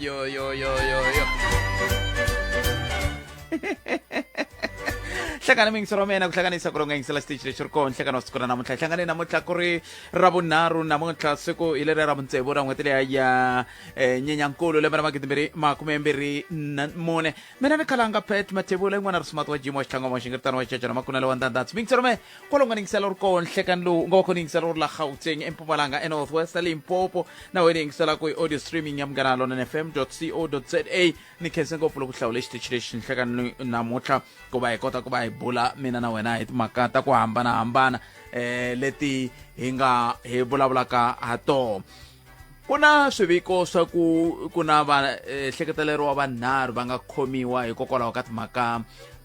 yo yo yo yo yo. Hlangana miyingiselo wa mina ku hlanganisa ku ri u nga yingisela xitichi lexi ri kona nhlekano wa siku ra namuntlha. Hi hlangane namuntlha ku ri ra vunharhu, namuntlha siku hi leri ra vutsevu ra n'hweti leya ya Nyenyankulu, lembe ra 2024. Mina ni khalanga Pet Mathebula, yin'wana ri smart wa jimo wa xitlhangu wa xingiritano wa xichachana makunele wa ndandhansi. Miyingiselo me kwalo u nga ni yingisela u ri kona nhlekani lowu, u nga va kona yingisela u ri la Gauteng, eMpumalanga, eNorth West, Limpopo, na wena yingisela ku audio streaming ya Munghana Lonene FM co za. Ni khense ngopfu loko hlawule xitichi lexi nhlekani namuntlha ku va hi kota ku va hi bula mina na wena hi timhaka ta ku hambanahambana leti hi nga hi vulavulaka ha tona. Ku na swiviko swa ku ku na vahleketeleriwa vanharhu va nga khomiwa hikokwalaho ka timhaka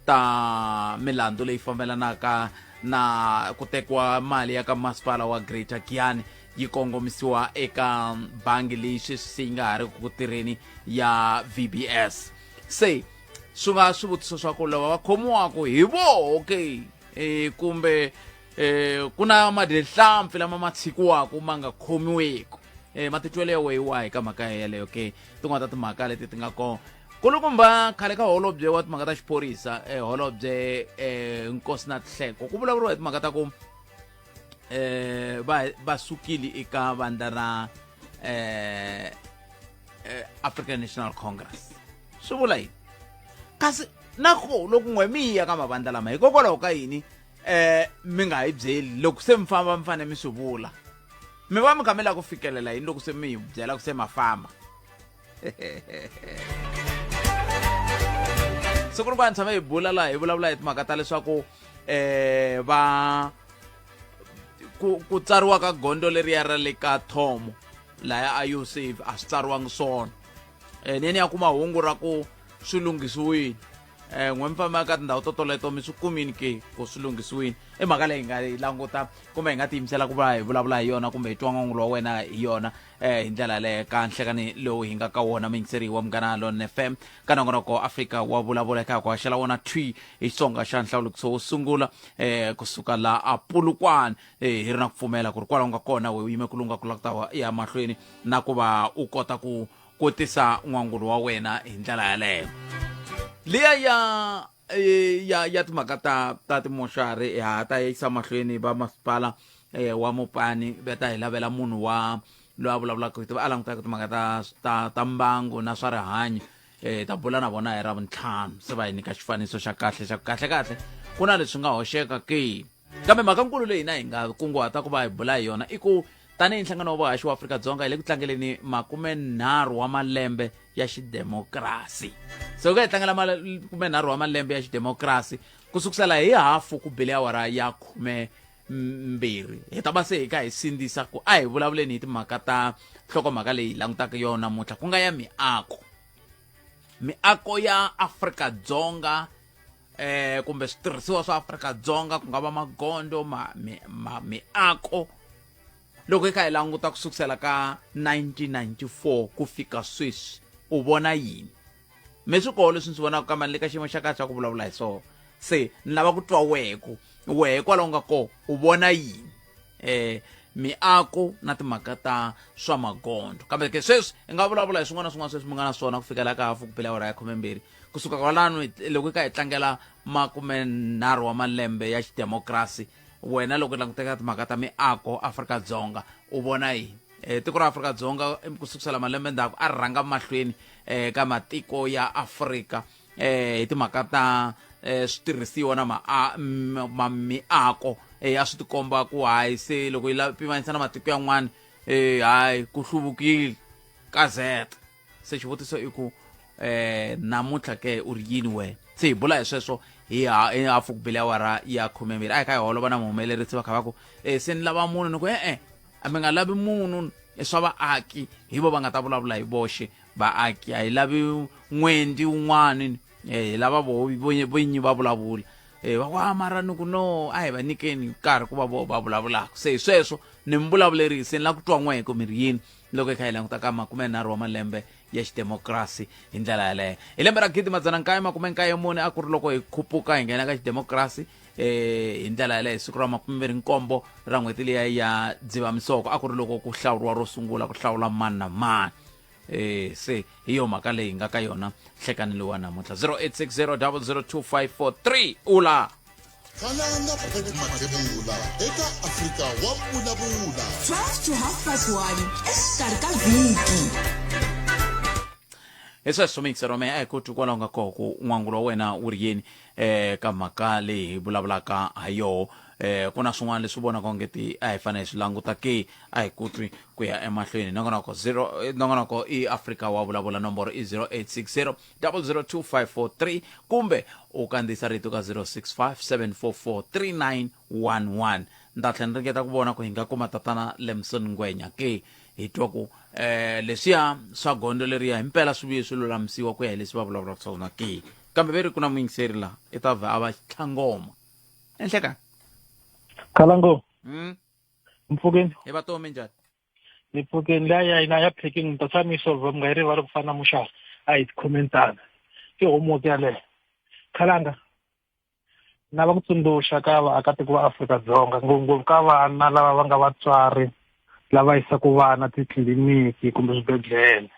ta milandzu leyi fambelanaka na ku tekiwa mali ya ka masipala wa Greater Giyani yi kongomisiwa eka bangi leyi sweswi se yi nga ha ri ku tirheni ya VBS. Se swi nga swivutiso swa ku lava va khomiwaka hi voho ke, kumbe ku na madyehlampfi lama ma tshikiwaka ma nga khomiweki? Matitwelo ya wehe wahi ka mhaka yeleyo ke? Tin'wana ta timhaka leti ti nga kona, kulukumba khale ka holobye wa timhaka ta xiphorisa, holobye Nkosinathi Nhleko, ku vulavuriwa hi timhaka ta ku va sukile eka vandla ra African National Congress. Swi vula yini kasi na ko loko n'we mi ya ka mavandla lama, hikokwalaho ka yini mi nga hi byeli loko se mi famba? Mi fanele mi swi vula. Mi va mi kha mi lava ku fikelela yini loko se mi hi byela ku se ma famba? Siku rin'wana tshame hi bula laha, hi vulavula hi timhaka ta leswaku va ku tsariwa ka gondzo leriya ra le ka thomo laya a Yusuf, a swi tsariwangi swona. Ni ya kuma hungu ra ku swi lunghisiwile. N'we mi famba ka tindhawu to toleto, mi swi kumini ke ku swi lunghisiwile? I mhaka leyi hi nga yi languta kumbe hi nga tiyimisela ku va hi vulavula hi yona kumbe hi twa n'wangulo wa wena hi yona hi ndlela yaleyo ka nhlekani lowu hi nga ka wona. Muyingiseri wa Munghana Lonene FM ka nongonoko Afrika wa Vulavula, eka ku haxela wona thwi hi Xitsonga xa nhlawulikiso wo sungula kusuka la a Polokwane. Hi ri na ku pfumela ku ri kwalaho nga kona we u yime ku lunga ku lava ku ta ya mahlweni na ku va u kota ku kotisa n'wangulo wa wena hi ndlela yaleyo liya ya timhaka ta timoxari. Ha ta yisa mahlweni va masipala wa Mopani va ta hi lavela munhu wa loyi a vulavulaka hi a langutaka timhaka ta mbangu na swa rihanyo. Ta bula na vona hi Ravuntlhanu, se va hi nyika xifaniso xa kahle xa kahle kahle ku na leswi nga hoxeka ke. Kambe mhakankulu leyi hina hi nga kunguhata ku va hi bula hi yona i ku tanihi nhlangano wa vuhaxi wa Afrika-Dzonga hi le ku tlangeleni 30 wa malembe ya xidemokirasi. Se ku hi tlangela 30 wa malembe ya xidemokirasi, ku sukusela hi hafu ku bile awara ya 12, hi ta va se hi kha hi sindzisa ku a hi vulavuleni hi timhaka ta nhlokomhaka leyi hi langutaka yona namuntlha, ku nga ya miako, miako ya Afrika-Dzonga, kumbe switirhisiwa swa Afrika-Dzonga, ku nga va magondo, miako. Loko hi kha hi languta ku sukusela ka 1994 ku fika sweswi, u vona yini? Me swi koho leswi ndzi vonaka, kambe ni le ka xiyimo xa kahle xa ku vulavula hi swona. Se ni lava ku twa wehe ku wehe kwalaho nga koho u vona yini, miako na timhaka ta swa magondzo. Kambe ke sweswi hi nga vulavula hi swin'wana na swin'wana sweswi mi nga na swona ku fikela ka hafu ku bela awara ya 12. Kusuka kwalano, loko hi kha hi tlangela 30 wa malembe ya xidemokirasi, wena loko languteka timhaka ta miako Afrika-Dzonga, u vona yini? Tiko ra Afrika-Dzonga ku sukusela malembe ndzhaku a ri rhanga mahlweni ka matiko ya Afrika hi timhaka ta switirhisiwa na miako. A swi tikomba ku hayi, se loko yi pimanisa na matiko yan'wana, hayi, ku hluvukile ka Z. Se xivutiso i ku namuntlha ke u ri yini wena? Se hi bula hi sweswo hi hafu ku bile awara ya 12. A hi kha hi holova na muhumelerisi, va kha va ku se ni lava munhu. Ni ku e-e, a mi nga lavi munhu, i swa vaaki, hi vo va nga ta vulavula hi voxe vaaki. A hi lavi n'wendi wun'wani, hi lava vo vinyi va vulavula. Va ku a mara, ni ku no, a hi va nyikeni nkarhi ku va vo va vulavulaka. Se hi sweswo ni mi vulavulerisi, ni lava ku twa n'wehe ku mi ri yini loko hi kha hi languta ka 30 wa malembe ya xidemokirasi hi ndlela yaleyo. Hi lembe ra 1994 a ku ri loko hi khupuka hi nghena ka xidemokirasi hi ndlela yaleyo. Siku ra 27 ra n'hweti liya ya Dzivamisoko a ku ri loko ku hlawuriwa ro sungula, ku hlawula mani na mani. Eh se hi yo mhaka leyi nga ka yona hlekani lowa namuntlha 0860 002543 ula Khalanga Pat Mathebula eka Afrika wa vulavula 12 to half past 1 exikarhi ka vhiki. Hi sweswo mixero me a hi ku twi kwalaho nga koho ku n'wangulo wa wena wu ri yini eh ka mhaka leyi hi vulavulaka ha yoho. Ku na swin'wana leswi vonaka onge ti a hi fanele hi swi languta ke a hi ku twi ku ya emahlweni. Nongonoko 0 nongonoko i Afrika wa vulavula nomboro i 0860 002543 kumbe u kandziyisa rito ka 065 744 3911. Ni ta tlhela ni ringeta ku vona ku hi nga kuma tatana Lemson Ngwenya ke hi twa ku leswiya swa gondzo leriya himpela swi vuye swi lulamisiwa ku ya hi leswi va vulavulaka swona ke. Kambe ve ri ku na muyingiseri laha i ta vha a va tlhangoma enhlekani. Khalango. Mpfukeni. Hi va tomi njhani? Ni pfukeni liya ya hina ya packing mi ta tshama mi yi solve mi nga yi rivali ku fana na muxaka a hi tikhomentana i homework yaleyo. Khalanga na va ku tsundzuxa ka vaakatiko va Afrika-Dzonga ngopfungopfu ka vana lava va nga vatswari lava yisaka vana titliliniki kumbe swibedhlele.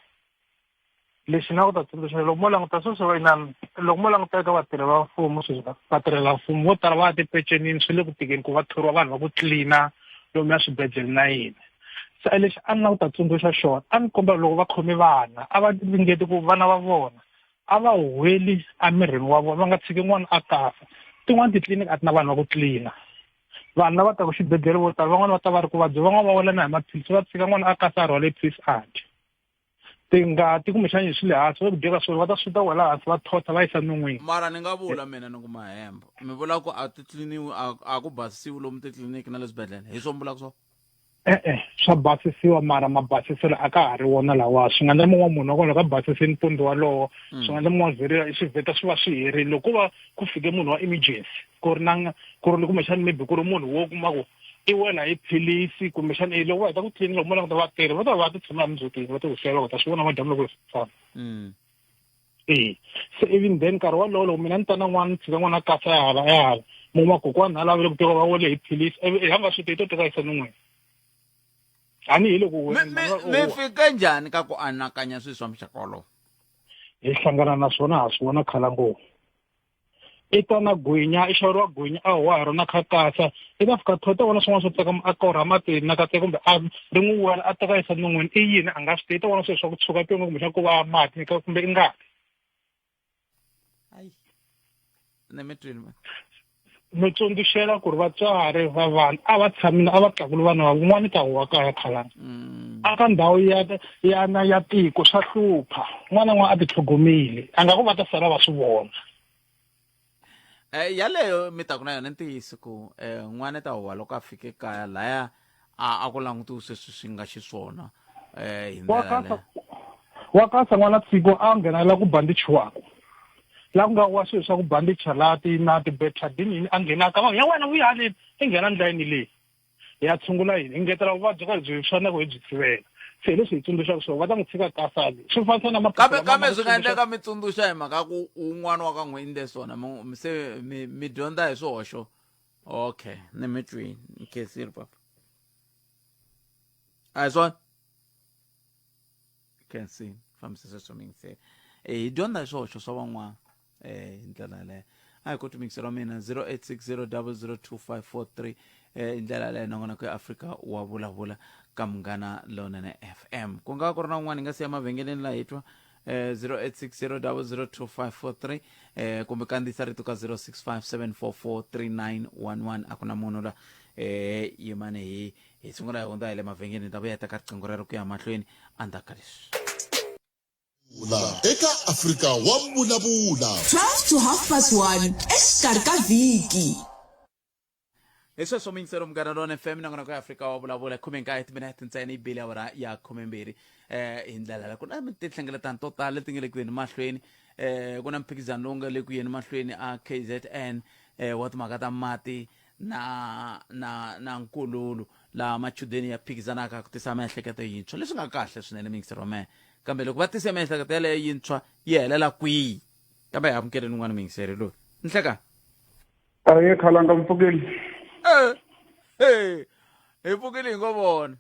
Lexi na ku ta tsundzuxa loko mo languta sweswi va inani loko mo languta eka vatirhi va mfumo sweswi vatirhela mfumo vo tala va ya tipecenini swi le ku tikeni ku va thoriwa vanhu va ku tlilina lomuya swibedhlele na yini. Se lexi a ni lava ku ta tsundzuxa xona a ni kombela loko va khome vana a va ringeti ku vana va vona a va huweli emirini wa vona va nga tshiki n'wana a kasa. Tin'wani titliliniki a ti na vanhu va ku tlilina. Vanhu lava taka xibedhlele vo tala van'wani va ta va ri ku vabya van'wani va wela na hi maphilisi va tshika n'wana a kasa a rhwale philisi a dya. Tingati kumbexana swi le hansi va ku dyeka swona va ta swi ta wela hansi va thotha va yisa non'wini. Mara ni nga vula mina ni ku mahemba mi vula ku a titliliniwi a ku basisiwi lomu titliliniki na le swibedhlele hi swo mi vulaka swona? E-e swa basisiwa mara mabasiselo a ka ha ri wona lawa swi nga endla mun'wana munhu wa kona loko a basise mpundzu walowo swi nga endla mun'wana vheriwa i swi vheta swi va swi herile loko ko va ku fike munhu wa emergency ku ri na ku ri kumbexana maybe ku ri munhu wo kuma ku i wela hi philisi kumbexana loko va heta ku tlilina loko mo languta vatirhi va ta va ti tshamela mindzhutini va ti wisela va ta swi vona madyambu loko hi famba. E se even then nkarhi wolowo loko mina ni ta na n'wana ni tshika n'wana a kasa ya hala ya hala mo kuma kokwana a lavile ku teka va wele hi philisi ivi hi nga swi tivi to teka yisa non'wini tanihi loko mi fike njhani ka ku anakanya swilo swa muxaka wolowo? Hi hlangana na swona ha swi vona khala ngopfu. I ta na gwinya i xaveriwa gwinya a huwa hi rona kha kasa i ta fika thota vona swin'wana swo tsaka a korha matini na katse kumbe a ri n'wi wela a teka yisa non'wini i yini a nga swi tivi i ta vona swilo swa ku tshuka tonga kumbexana ku va mati kumbe i ngati. Ayi ni mi twini ma mi tsundzuxela ku ri vatswari va vana a va tshamile a va tlakuli vana va un'wana ta huwa kaya khalanga a ka ndhawu ya ya na ya tiko swa hlupha n'wana n'wana a titlhogomeli a nga ku va ta sala va swi vona. Yaleyo mi ta ku na yona ntiyiso ku n'wana ta huwa loko a fike kaya laya a ku langutiwi sweswi swi nga xiswona hi ndlela leyo. Wa kasa n'wana tshiko a nghena la ku bandichiwaka la ku nga wa swilo swa ku bandicha la ti na ti-betadine yini a nghenaka va ya wena vuya haleni i nghena ndlayini leyi hi ya tshungula yini hi ngetela vuvabyi ka byi faneleke hi byi sivela se hi leswi hi tsundzuxaka swona va ta n'wi tshika kasale swi fanisa na kambe kambe swi nga endleka mi tsundzuxa hi mhaka ku un'wana wa ka n'wi endle swona se mi dyondza hi swihoxo. Okay ni mi twini ni khensile papa a hi swona khensile fambisa sweswo miyingiseri hi dyondza hi swihoxo swa van'wana hi ndlela yaleyo a hi koti miyingiseri wa mina 0860 002543 hi ndlela yaleyo nongonoko ya Afrika wa vulavula ka Munghana Lonene FM ku nga ku ri na un'wana hi nga siya mavhengeleni laha hi twa 0860 002543 kumbe kandziyisa rito ka 065 744 3911 a ku na munhu la yimani hi hi sungula hi hundza hi le mavhengeleni hi ta vuya hi teka riqingho rero ku ya mahlweni endzhaku ka leswi. Eka Afrika wa vulavula. 12 to half past 1 exikarhi ka vhiki. Hi sweswo muyingiseri Munghana Lona FM nongonoko ya Afrika wa vulavula 19 timinete ntsena yi bile awara ya 12 hi ndlela leyi ku na tinhlengeletano to tala leti nga le ku yeni mahlweni ku na mphikizano lowu nga le ku yeni mahlweni a KZN wa timhaka ta mati na na na nkululo laha machudeni ya phikizanaka ku tisa miehleketo yintshwa leswi nga kahle swinene muyingiseri wa mehe kambe loko va tise miehleketo yaleyo yintshwa yi helela kwihi kambe hi amukeleni un'wana muyingiseri loyi nhlekani. Aye khalanga mpfukile. Eh, eh, hi pfukile hi ngo vona.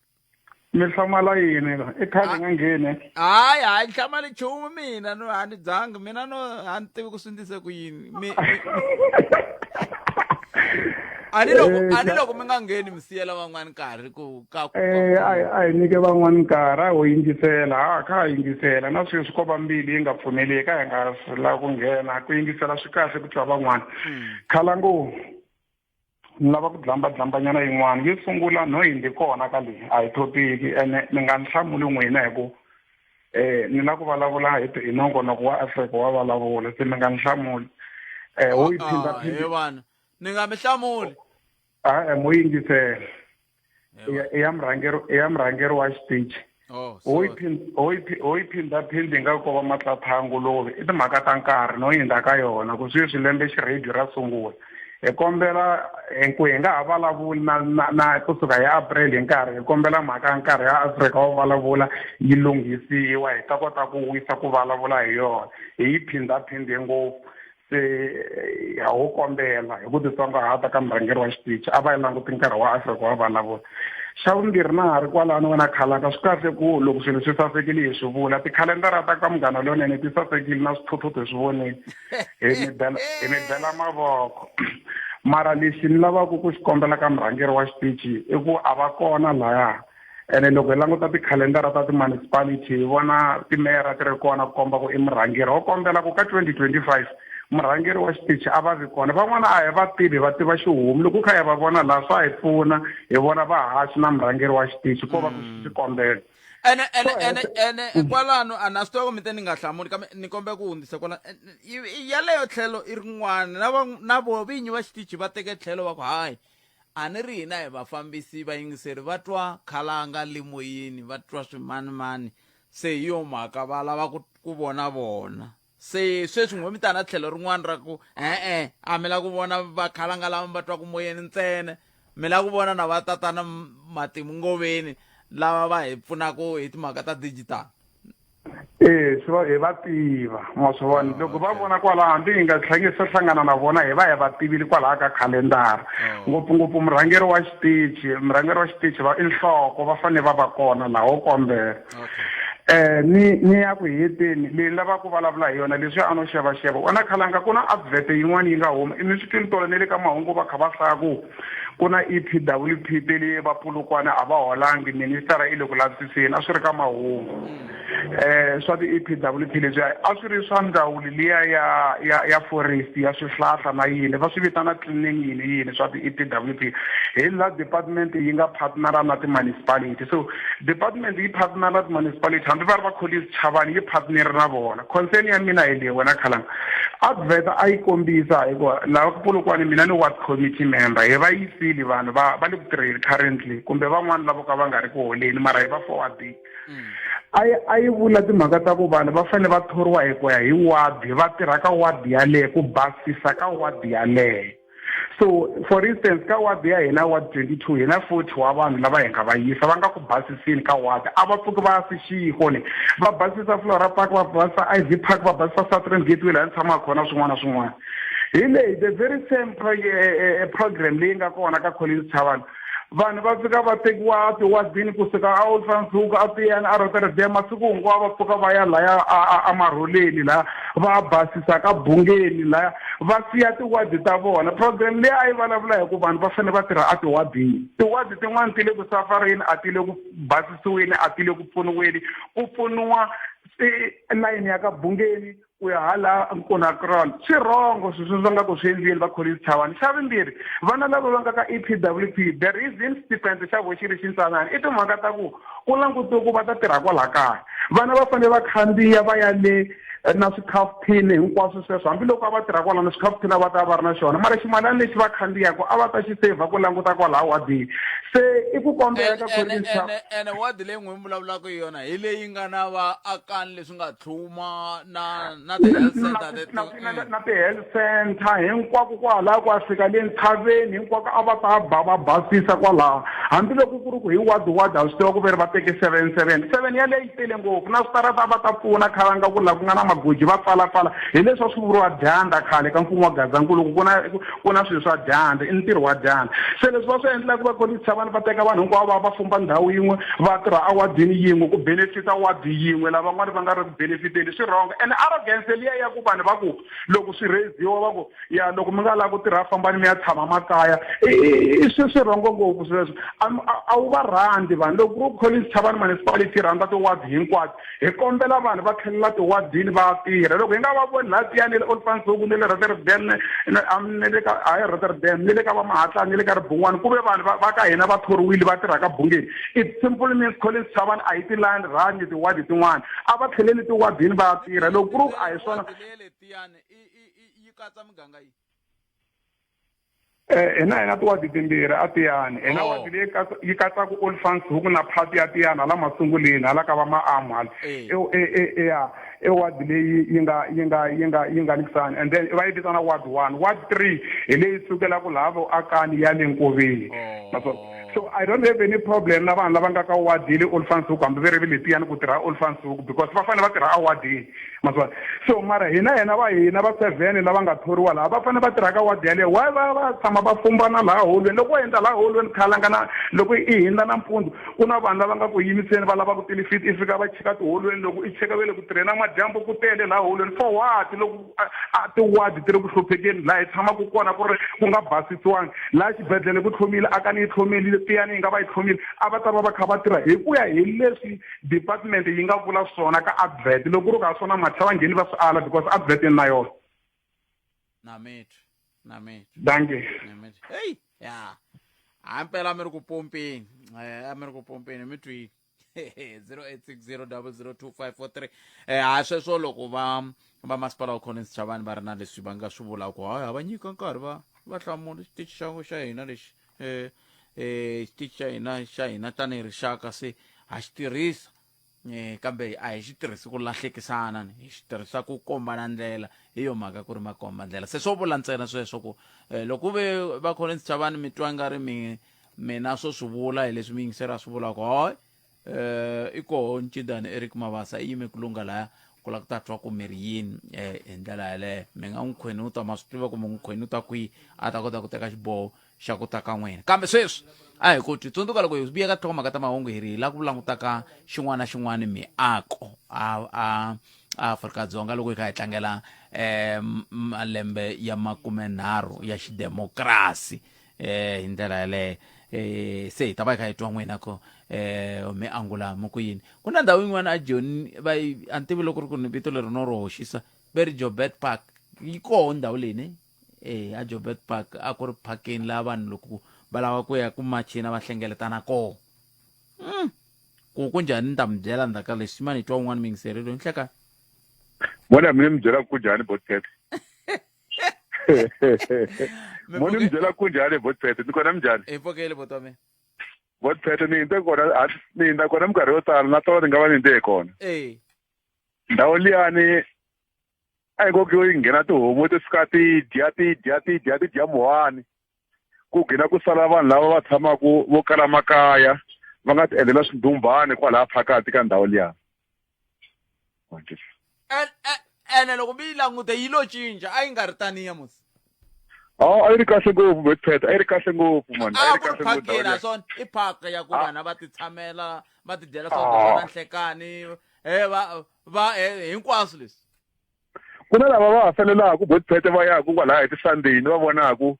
Mi hlamala yini la? I khale nga ngheni. Hayi, hayi, hlamali nchumu mina, no a ni dzangi mina, no a ni tivi ku swi ndlise ku yini. A ni loko a ni loko mi nga ngheni mi siyela van'wani nkarhi ku ka ku Eh, a hi nyike van'wani nkarhi, a ho yingisela, ha kha ha yingisela na sweswi ko va mbilu yi nga pfumeleki, a hi nga lava ku nghena ku yingisela swi kahle ku twa van'wana. Khalangu ni lava ku dlamba dlambanyana yin'wana yo sungula no yindi kona ka leyi a hi thopiki ene ni nga ni hlamuli n'wina hi ku ni la ku vulavula hi nongonoko wa Afrika wa vulavula se mi nga ni hlamuli wo yi phindha Ah, he vanhu ni nga mi hlamuli. A mo yingisela i ya murhangeri i ya murhangeri wa xitichi. Oh, ho yi sorry. Ho yi phindhaphindhi nga ko va matlatha ya nguluve i timhaka ta nkarhi no yindza ka yona ku sweswi lembe xirediyo ra sungula hi kombela ku hi nga ha vulavuli na kusuka hi April hi nkarhi hi kombela mhaka ya nkarhi ya Afrika wa vulavula yi lunghisiwa hi ta kota ku wisa ku vulavula hi yona hi yi phindhaphindhe ngopfu se ha ho kombela hi ku titsongahata ka murhangeri wa xitichi a va yi languti nkarhi wa Afrika wa vulavula. Xa vumbirhi na ha ri kwalano wena khalanga swi kahle ku loko swilo swi sasekile hi swi vula tikhalendara ta ka Munghana Lonene ti sasekile na swithuthuthu hi swi vonile hi mi bela hi mi bela mavoko mara lexi ni lavaka ku xi kombela ka murhangeri wa xitichi i ku a va kona laya ene loko hi languta tikhalendara ta ti-municipality hi vona timeyara ti ri kona ku komba ku i murhangeri wo kombela ku ka 2025 murhangeri wa xitichi a va vi kona van'wana a hi va tivi va tiva xihomu loko kha hi va vona laha swa hi pfuna hi vona vahaxi na murhangeri wa xitichi ko va ku xikombelo. Ene ene ene ene kwalano a na swi tiva ku mi te ni nga hlamuli kambe ni kombela ku hundzisa kwalano yaleyo tlhelo i rin'wana na va na vo vinyi va xitichi va teke tlhelo va ku hayi a ni ri hina hi vafambisi vayingiseri va twa khalanga le moyeni va twa swimanimani se hi yo mhaka va lava ku vona vona se sweswi n'we mi ta na tlhelo rin'wana ra ku e-e a mi la ku vona vakhalanga lava mi va twaka moyeni ntsena mi la ku vona na va tatana Matimu Ngoveni lava va hi pfunaka hi timhaka ta digital. Ee swi va hi va tiva ma swi vona loko va vona kwalaho hambi hi nga tlhangi se hlangana na vona hi va hi va tivile kwalaho ka khalendara ngopfungopfu murhangeri wa xitichi murhangeri wa xitichi va i nhloko va fanele va va kona laha wo kombela ni ya ku heteni leyi ni lavaka ku vulavula hi yona leswi a no xevaxeva wena khalanga ku na advert yin'wana yi nga huma ni swi twile tolo ne le ka mahungu va kha va hlaya ku ku na EPWP tele va Polokwane a va holangi ministara i le ku lavisiseni a swi ri ka mahungu swa ti-EPWP leswi a swi ri swa ndzawulo liya ya forest ya swihlahla na yini va swi vitana cleaning yini yini swa ti-EPWP hi la department yi nga partnera na ti-municipality so department yi partner na ti-municipality hambi va ri va Collins Chavani yi partner na vona concern ya mina hi leyi wena khalanga advert a yi kombisa hikuva laha ku Polokwane mina ni ward committee member hi va yisile vanhu va le ku tirheni currently kumbe van'wani lavo ka va nga ri ku holeni mara hi va forwardile a yi vula timhaka ta ku vanhu va fanele va thoriwa hi ku ya hi ward va tirha ka ward yaleyo ku basisa ka ward yaleyo so for instance ka ward ya hina ward 22 hi na 40 wa vanhu lava hi nga va yisa va nga ku basiseni ka ward a va pfuki va ya sixiko ni va basisa Flora Park va basisa Ivy Park va basisa Southern Gateway laha ni tshamaka kona swin'wana na swin'wana hi leyi the very same program leyi nga kona ka Collins Chavani vanhu va fika va tekiwa tiwadini kusuka a Olifantshoek a Tiyani a Rotterdam masiku hinkwawo va pfuka va ya laya a Marholeni laya va basisa ka Bungeni laya va siya tiwadi ta vona program leyi a yi vulavula hi ku vanhu va fanele va tirha a tiwadini tiwadi tin'wani ti le ku safarini a ti le ku basisiweni a ti le ku pfuniweni ku pfuniwa layini ya ka Bungeni ku ya hala Nkonakron swi wrong swilo sweswo nga ku swi endlile va Collins Chavani xa vumbirhi vana lava va nga ka EPWP the reason stipend xa vo xi ri xintsanana i timhaka ta ku ku langutiwe ku va ta tirha kwala kaya vana va fanele va khandziya va ya le na swikhafuthini hinkwaswo sweswo hambiloko a va tirha kwalano swikhafuthini a va ta va ri na xona mara ximalani lexi va khandziyaka a va ta xi saver ku languta kwalaha wadini se i ku kombela ka Collins ene wadi leyi n'wi vulavulaka hi yona hi leyi nga na vaakani leswi nga tlhuma na ti-health center na ti-health center hinkwako kwalaho ku a fika le ntshaveni hinkwako a va ta ba va basisa kwalaho hambiloko ku ri ku hi wadi wadi a swi tiva ku ve ri va teke seven seven seven yaleyo yi tele ngopfu na switarata a va ta pfuna khalanga ku laha ku nga na magoji va pfalapfala hi leswi a swi vuriwa dyandza khale ka mfumo wa Gazankulu ku na swilo swa dyandza i ntirho wa dyandza se leswi va swi endlaka va Collins Chavani va teka vanhu hinkwavo va va fumba ndhawu yin'we va tirha awadini yin'we ku benefita wadi yin'we lavan'wana va nga ri ku benefiteni swi wrong and arrogance liya ya ku vanhu va ku loko swi raiziwa va ku ya loko mi nga lavi ku tirha fambani mi ya tshama makaya i swi swi rhongo ngopfu sweswo a wu va rhandzi vanhu loko ku ri Collins Chavani municipality rhandza tiwadi hinkwato hi kombela vanhu va tlhelela tiwadini va tirha loko hi nga va voni laha tiyani le Olifantshoek ni le Rotterdam ni le ka hayi Rotterdam ni le ka va Mahatlani ni le ka Ribungwani ku ve vanhu va ka hina va thoriwile va tirha ka Bungeni it simple means Collins Chavani a yi ti rhandzi tiwadi tin'wana a va tlheleli tiwadini va tirha loko ku ri ku a hi swona yi katsa miganga yi Eh, hina hi na tiwadi timbirhi a tiyani hi na Oh. wadi leyi yi katsaka Olifantshoek na part ya tiyani hala masunguleni hala ka va maamu hala Eh. Ya i wadi leyi yi nga yi nga yi nga yi nga nikisani and then va yi vitana ward one ward three hi leyi sukelaka laha vo akani ya le nkoveni Oh. Naswona so i don't have any problem na vanhu lava nga ka wadi le Olifantshoek hambi ve ri le tiyani ku tirha Olifantshoek because va fanele va tirha awadini maswona so mara hina hina va hina va seven lava nga thoriwa laha va fanele va tirha ka wadi yaleyo why va va tshama va fumbana laha holweni loko wo endla laha holweni khalanga na loko i hindza nampundzu ku na vanhu lava nga ku yimiseni va lava ku tilifiti i fika va chika tiholweni loko i cheka ve le ku tirheni madyambu ku tele laha holweni for what loko a tiwadi ti ri ku hluphekeni laha hi tshamaka kona ku ri ku nga basisiwangi laha xibedhlele ku tlhomile akani yi tlhomile tiyani yi nga va yi tlhomile a va ta va va kha va tirha hi ku ya hi leswi department yi nga vula swona ka advert loko ku ri ka swona matlha va ngheni va swi ala because advert na yona na mitwi na mitwi danke na mitwi hey ya hampela mi ri ku pompeni eh a mi ri ku pompeni mi twile 0860002543 eh ha sweswo loko va va masipala wa Collins Chavani va ri na leswi va nga swi vulaka hayi ha va nyika nkarhi va va hlamula xitichi xa xa hina lexi eh eh xitichi xa hina xa hina tanihi rixaka se ha xi tirhisa eh kambe a hi xi tirhisi ku lahlekisana ni hi xi tirhisa ku kombana ndlela hi yo mhaka ku ri makomba ndlela se swo vula ntsena sweswo ku eh, loko ku ve va Collins Chavani mi twa nga ri mi mina swo swi vula hi leswi miyingiseri a swi vulaka hayi eh i koho ncindani Eric Mabasa i yime ku lungha laya ku lava ku ta twa ku mi ri yini eh hi ndlela yaleyo mi nga n'wi khwenuta ma swi tiva ku mi n'wi khwenuta kwihi a ta kota ku teka xiboho xa ku ta ka n'wina kambe sweswi a hi ku twi tsundzuka loko hi vuya ka tlhomhaka ta mahungu hi ri hi lava ku languta ka xin'wana na xin'wana miako a a Afrika-Dzonga loko hi kha hi tlangela um malembe ya makumenharhu ya xidemokirasi eh hi ndlela yaleyo eh se hi ta va hi kha hi twa n'wina ku eh mi angula mi ku yini ku na ndhawu yin'wana a Joni va yi a ni tivi loko ri ku ni vito leri no ri hoxisa ve ri Joburg Park yi koho ndhawu leyi ne eh a Joburg Park a ku ri phakeni laha vanhu loko va lava ku ya ku machina va hlengeletana koho ku ku njhani ni ta mi byela ndzhaku ka leswi mani hi twa un'wana miyingiseri loyi nhlekani Mona mina mi byela ku njhani botpet Mona mi byela ku njhani botpet ni kona minjhani hi pfokele buti wa mina botpet ni hindze kona ni hindza kona minkarhi yo tala na tolo ni nga va ni hindze hi kona eh ndhawu liyani a hi ngo yi nghena tihomu ti fika ti dya ti dya ti dya ti dya muhwani ku gina ku sala vanhu lava va tshamaka vo kala makaya va nga ti endlela swindumbani kwalaya phakati ka ndhawu liya ene loko mi yi langute yi lo cinca a yi nga ri taniya musi Oh, a yi ri kahle ngopfu Betpet, a yi ri kahle ngopfu man. A yi ri kahle ngopfu. Naswona i park ya ku vanhu va ti tshamela, va ti dyela swakudya swa na nhlekani, eh va va hinkwaswo leswi. Ku na lava va ha salelaka Betpet va yaku kwalaya hi ti-Sunday ni va vonaku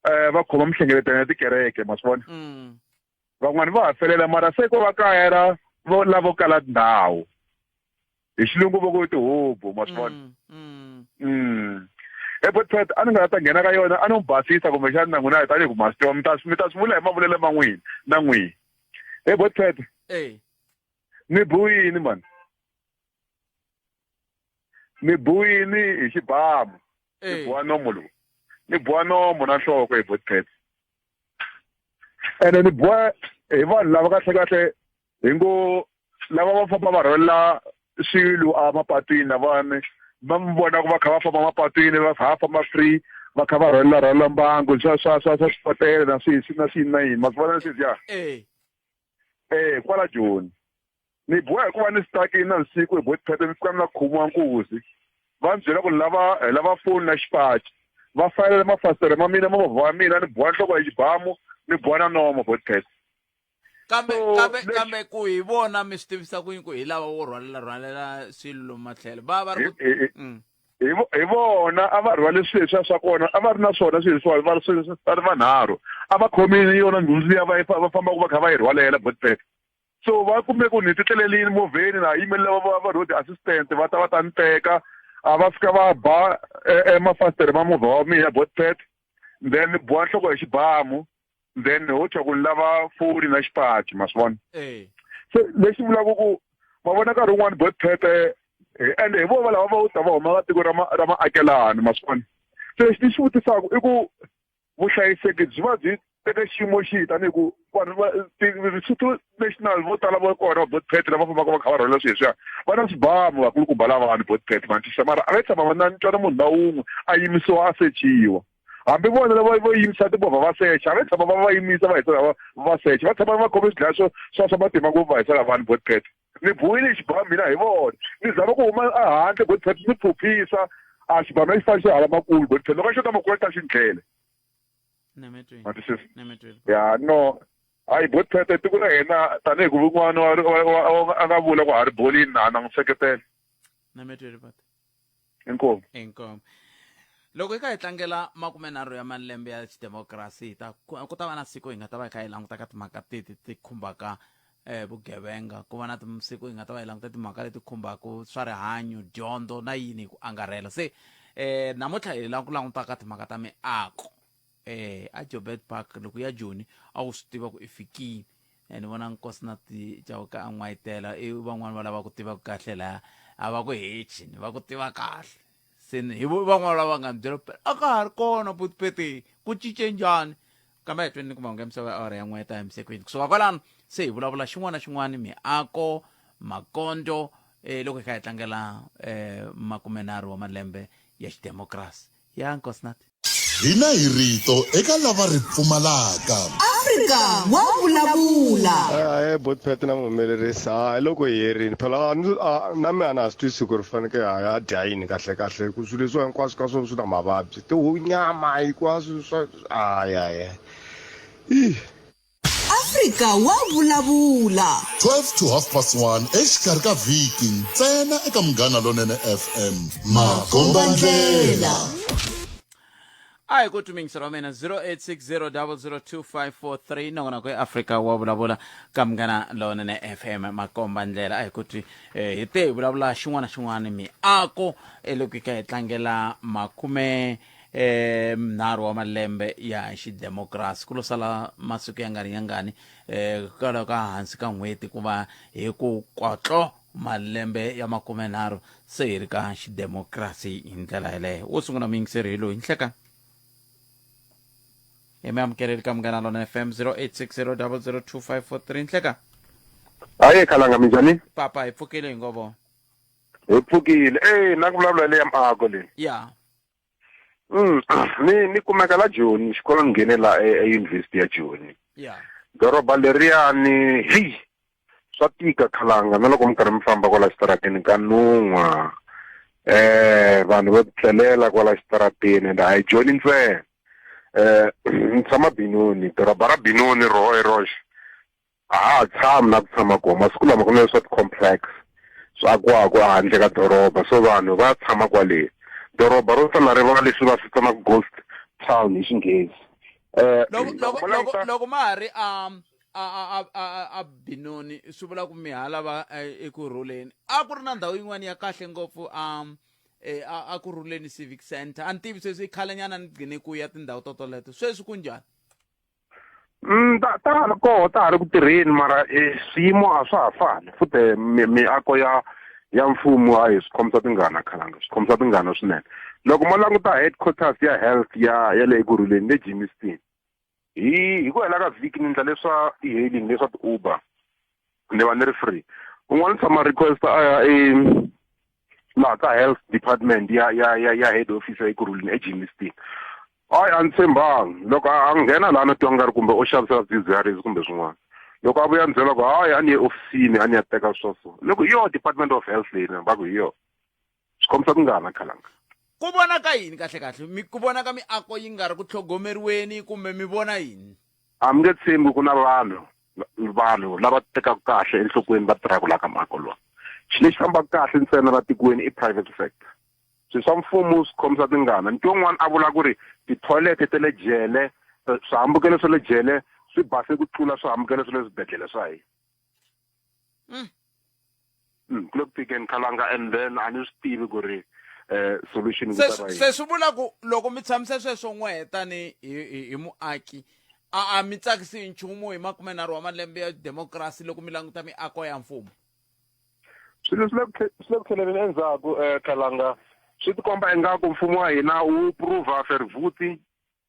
eh va khoma mihlengeletano ya tikereke ma swi vona. Van'wani va ha felela mara se ko va kaya ra vo lavo kala ndhawu. Hi xilungu va ku i tihubu ma swi vona. E Botpet a ni nga ta nghena ka yona a ni n'wi basisa kumbexana na n'wina tanihi ku ma swi tiva mi ta mi ta swi vula hi mavulelo ma n'wina na n'wina. E Botpet. Ni buwini mani. Ni buwini hi xibamu. Ni buwa nomo lowu. Ni buwa nomo na nhloko hi Botpet. Ene ni buwa hi vanhu lava kahle kahle hi ngo lava va famba va rhwalela swilo a mapatwini lavawani va mi vona ku va kha va famba mapatwini va ha famba free va kha va rhwalela rhwalela mbangu swa swa swa swa swikotela na swi na swi na yini ma swi vona leswiya eh kwala Joni ni boha hikuva ni stuck-ini na vusiku hi botipheto mi fika mi la khomiwa nkuzi va ni byela ku lava hi lava foni na xipaci va fayelela mafasitere ma mina ma movha wa mina ni boha nhloko ya xibamu ni boha na nomo botipheto. Kambe So, kambe lexi- kambe ku hi vona mi swi tivisa ku yini ku hi lava wo rhwalela rhwalela swilo lomu matlhelo va va ri ku Hi- hi- Hi vona a va rhwale swilo leswiya swa kona, a va ri na swona swilo leswiwani, va ri swilo va ri vanharhu, a va khomile yona nhundzu liya va yi va fambaka va kha va yi rhwalela Botpet. So va kume ku ni titlelelini movheni na ha yimele va va va road assistant va ta va ta ni teka, a va fika va ba mafasitere ma movha wa mina Botpet, then ni biwa nhloko hi xibamu, then ho twa ku ni lava foni na xipaci, ma swi vona. Se lexi vulaka ku ma vona nkarhi wun'wani Botpet ende hi vona lava va ta va huma ka tiko ra ma ra maakelani, ma swi vona. Se lexi ni xi vutisaka i ku vuhlayiseki byi va byi teke xiyimo xihi, tanihi ku vanhu va Lesotho National vo tala va kona va Botpet lava fambaka va kha va rhwala swilo leswiya va na swibamu vakulukumba lavawani Botpet ma twisisa, mara a va tshama va na ni twa na munhu na wun'we a yimisiwa a sechiwa. Hambi vona lava vo yimisa timovha va secha, a va tshama va va yimisa va hisela va va secha, va tshama va khome swidlaya swo swa swa matimba ngopfu va hisela vanhu Botpet. Ni buwile hi xibamu mina hi vona, ni zama ku huma ehandle Botpet ni phuphisa, a xibamu a xi fane xi hala makulu Botpet, loko a xo ta makulu a xi ta xi ni dlele. Ma twisisa? Ya no, hayi Botpet tiko ra hina tanihi ku un'wana wa a nga vula ku ha ri bolini na na n'wi seketela. Inkomu. Inkomu. Loko hi kha hi tlangela makumenharhu ya malembe ya xidemokirasi, hi ta ku ta va na siku hi nga ta va hi kha hi languta ka timhaka teti ti khumbaka vugevenga, ku va na siku hi nga ta va hi languta timhaka leti khumbaka swa rihanyo, dyondzo na yini hi ku angarhela. Se namuntlha hi lava ku languta ka timhaka ta miako. A Joburg Park loko ya Joni a wu swi tiva ku i fikile. Ni vona Nkosinathi Chauke a n'wayitela, i van'wani va lava ku tiva kahle laya, a va ku hechi ni va ku tiva kahle. Se ni hi van'wana lava nga ni byela ku a ka ha ri kona Botpete, ku cince njhani? Kambe a hi tweni ni ku mahungu ya misava ya awara ya n'we ta ya misekwini. Kusuka kwalano se hi vulavula xin'wana na xin'wana, miako, makondzo, loko hi kha hi tlangela makumenharhu wa malembe ya xidemokirasi ya Nkosinathi. Hina hi rito eka lava ri pfumalaka. Afrika wa vulavula. Ahee Botpet na muhumelerisi ha hi loko hi herini phela a ni a na mina a na ha swi twisisi ku ri faneke ha ya dya yini kahle kahle ku swilo leswiwa hinkwaswo ka swona swi na mavabyi tihunyama hinkwaswo swa hayi hayi ih. Afrika wa vulavula. 12 to half past 1 exikarhi ka vhiki ntsena eka Munghana Lonene FM. Makombandlela. A hi ku twi mingiselo wa mina 0860002543 nongonoko ya Afrika wa vulavula ka Munghana Lonene FM Makombandlela. A hi ku twi hi te hi vulavula xin'wana na xin'wana miako loko hi kha hi tlangela makume nharhu wa malembe ya xidemokirasi. Ku lo sala masiku ya ngani ya ngani kwalaho ka hansi ka n'hweti ku va hi ku kotlo malembe ya makumenharhu se hi ri ka xidemokirasi hi ndlela yeleyo. Wo sungula muyingiseri hi loyi nhleka hi mi amukeleli ka Munghana Lona FM 0860002543 nhleka. Hayi khalanga, minjhani? Papa, hi pfukile hi ngo vona. Hi pfukile. Na ku vulavula leya miako leyi. Ya. Ni kumeka la Joni, xikolo ni nghene la e University ya Joni. Doroba leriyani, hey, swa tika khalanga na loko mi karhi mi famba kwala xitarateni ka nun'wa. Vanhu va tlelela kwala xitarateni and a hi Joni ntsena. Ni tshama Benoni, doroba ra Benoni roho hi roxe. A ha ha tshami na ku tshama kona. Masiku lama ku na leswa ti-complex swi akiwaka ehandle ka doroba, so vanhu va tshama kwale. Doroba ro sala ri va leswi va swi vitanaka ghost town hi Xinghezi. Loko Loko loko mo loko languta loko ma ha ri a a a a a a Benoni swi vula ku mi ha lava Ekurhuleni. A ku ri na ndhawu yin'wana ya kahle ngopfu a a Kurhuleni Civic Center. A ni tivi sweswi i khalenyana ni gcine ku ya tindhawu to toleto. Sweswi ku njhani? Ta ta ha ri koho, ta ha ri ku tirheni, mara swiyimo a swa ha fani. Futhe miako ya ya mfumo a hi swi khomisa tingana khalanga, swi khomisa tingana swinene. Loko mo languta headquarters ya health ya ya le Ekurhuleni le Germiston, hi hi ku hela ka vhiki ni endla leswa e-hailing leswa ti-Uber, ni va ni ri free. Un'wana tshama request a ya e laha ka health department ya ya ya ya head office ya Ekurhuleni eGermiston. Hayi, a ni tshembangi. Loko a nghena laha no twa nga ri kumbe o xavisela swidzidziharisi kumbe swin'wana. Loko a vuya ni byela ku hayi a ni ye ofisini a ni ya teka swa so. Loko hi yoho Department of Health leyi na va ku hi yoho. Swi khomisa tingana khalanga. Ku vonaka yini kahle kahle? Mi ku vonaka miako yi nga ri ku tlhogomeriweni kumbe mi vona yini? A mi nge tshembi ku na vanhu. Vanhu lava tekaka kahle enhlokweni va tirhaka laha ka muako lowu. Xilo lexi fambaka kahle ntsena la tikweni i private sector. Swilo swa mfumo swi khomisa tingana. Ni twe un'wana a vula ku ri ti-toilet ta le jele, swihambukelo swa le jele swi base ku tlula swihambukelo swa le swibedhlele swa hina. Ku le ku tikeni khalanga and then a ni swi tivi ku ri solution ku ta va yini. Se swi vula ku loko mi tshamise sweswo n'wehe tani hi muaki a mi tsakisi hi nchumu hi 30 wa malembe ya democracy loko mi languta miako ya mfumo? Swilo swi le swi le ku tlheleleni endzhaku khalanga. Swi tikomba ingaku mfumo wa hina wu prova Verwoerd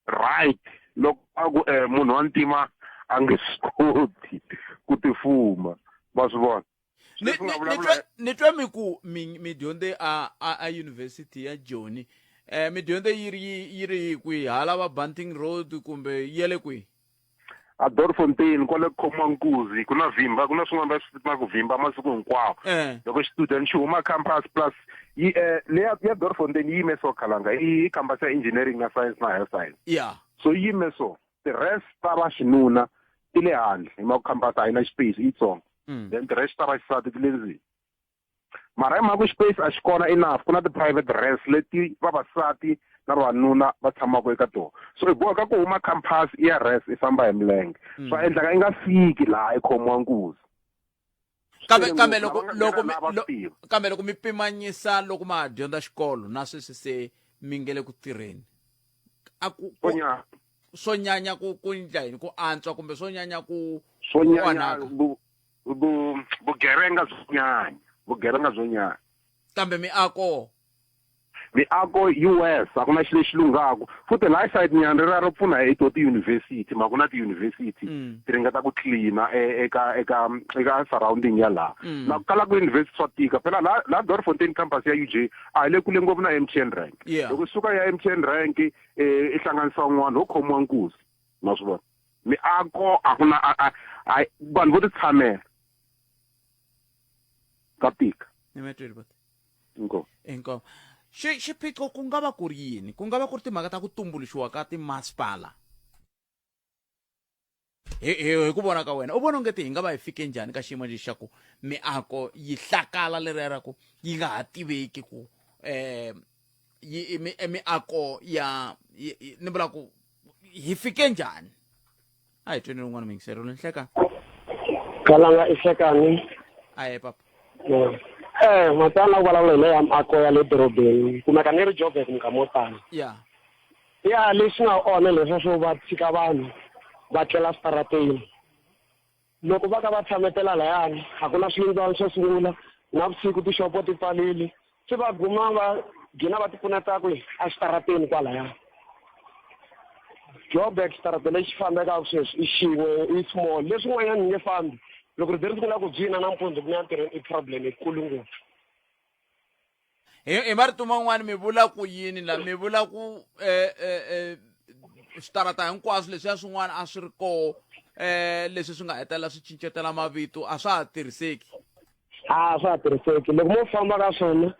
right loko a ku munhu wa ntima a nge swi koti ku tifuma. Ma swi vona? Ni twe mi ku mi dyondze a university ya Joni. Mi dyondze yi ri kwihi? Hala va Bunting Road kumbe ya le kwihi? A Doornfontein kwale ku khomiwa nkuzi, ku na vhimba, ku na swin'wana va swi vitanaka ku vhimba masiku hinkwawo. Loko xitudeni xi huma campus plus yi leya ya Doornfontein yi yime so khalanga, i campus ya engineering na science na health science. So yi yime so, ti-res ta va xinuna ti le handle, hi mhaka campus a yi na xipeyisi, i yitsongo. Then ti-res ta va xisati ti le ndzeni. Mara hi mhaka ku xipeyisi a xi kona enough, ku na ti-private res leti vavasati na vavanuna va tshamaka eka tona. So i boheka ku huma campus i ya res i famba hi milenge. Swa endleka i nga fiki laha i khomiwa nkuzi. Kambe loko loko kambe loko mi pimanyisa loko ma ha dyondza xikolo na sweswi se mi nge le ku tirheni, a ku swo nyanya ku endla yini, ku antswa kumbe swo nyanya ku swo nyanya vugevenga byo nyanya, vugevenga byo nyanya. Kambe miako miako yi worse, a ku na xilo lexi lunghaku. Futhi laha side nyana rera ro pfuna hi to ti-university, ma ku na ti-university ti ringeta ku clean-a eka eka eka surrounding ya laha. Na ku kala ku university swa tika phela laha laha Doornfontein campus ya UJ a hi le kule ngopfu na MTN rank. Loko suka ya MTN rank i hlanganisa un'wana ho khomiwa nkuzi, ma swi vona. Miako a ku na vanhu vo ti tshamela ka tika. Inkomu. Inkomu. Xiphiqo ku nga va ku ri yini? Ku nga va ku ri timhaka ta ku tumbuluxiwa ka timasipala. Hi ku vona ka wena, u vona onge ti hi nga va hi fike njhani ka xiyimo lexi xa ku miako yi hlakala leriya ra ku yi nga ha tiveki ku yi miako ya ni vula ku hi fike njhani? A hi tweni rin'wana muyingiseri lo nhleka. Kalanga i hlekani. Ahe papa. Matsana u vulavula hi leya miako ya le dorobeni, kumeka ni ri Joburg minkarhi mo tala. Ya leswi nga onha leswa swo va tshika vanhu va tlela switarateni. Loko va ka va tshametela layani, a ku na swiyindlwana swo sungula, navusiku tixopo ti pfalile, se va guma va gina va ti pfuneta kwihi? Exitarateni kwalaya. Joburg xitarata lexi fambekaka sweswi i xin'we, i small. Leswin'wanyana ni nge fambi. Loko ri ze ri sungula ku dzina nampundzu ku ya ntirhweni i problem yikulu ngopfu. Hi marito man'wani mi vula ku yini la? Mi vula ku switarata hinkwaswo leswiya swin'wana a swi ri koho leswi swi nga hetelela swi cincetela mavito a swa ha tirhiseki? A swa ha tirhiseki. Loko mo famba ka swona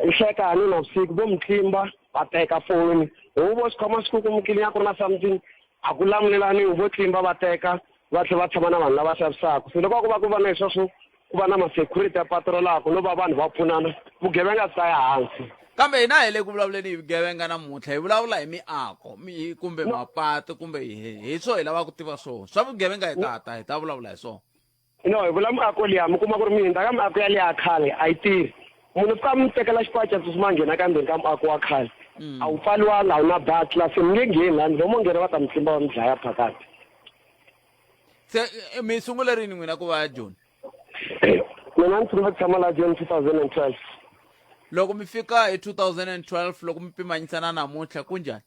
i hlekani navusiku vo mi tlimba va teka foni, huvo xikhwama xi kukumukile ya ku ri na something a ku lamulelani, vo tlimba va teka va tlhela va tshama na vanhu lava xavisaka. Se loko a ku va ku va na leswiya swo ku va na ma-security ya patrolaka no va vanhu va pfunana, vugevenga byi ta ya hansi. Kambe hina hi le ku vulavuleni hi vugevenga namuntlha, hi vulavula hi miako kumbe mapatu kumbe hi swo hi lava ku tiva swona swa vugevenga, hi ta ta hi ta vulavula hi swona. No, hi vula miako liya, mi kuma ku ri mi hundza ka miako ya liya khale a yi tirhi. Munhu fika mi tekela xipaci a tsutsuma a nghena ka ndzeni ka muako wa khale. A wu pfaliwanga, a wu na butler, se mi nge ngheni lani, loko mo nghena va ta mi tlimba va mi dlaya phakati. Se mi sungule rini n'wina ku va Joni? Mina ni sungule ku tshama laha Joni 2012. Loko mi fika hi 2012 loko mi pimanyisa na namuntlha ku njhani?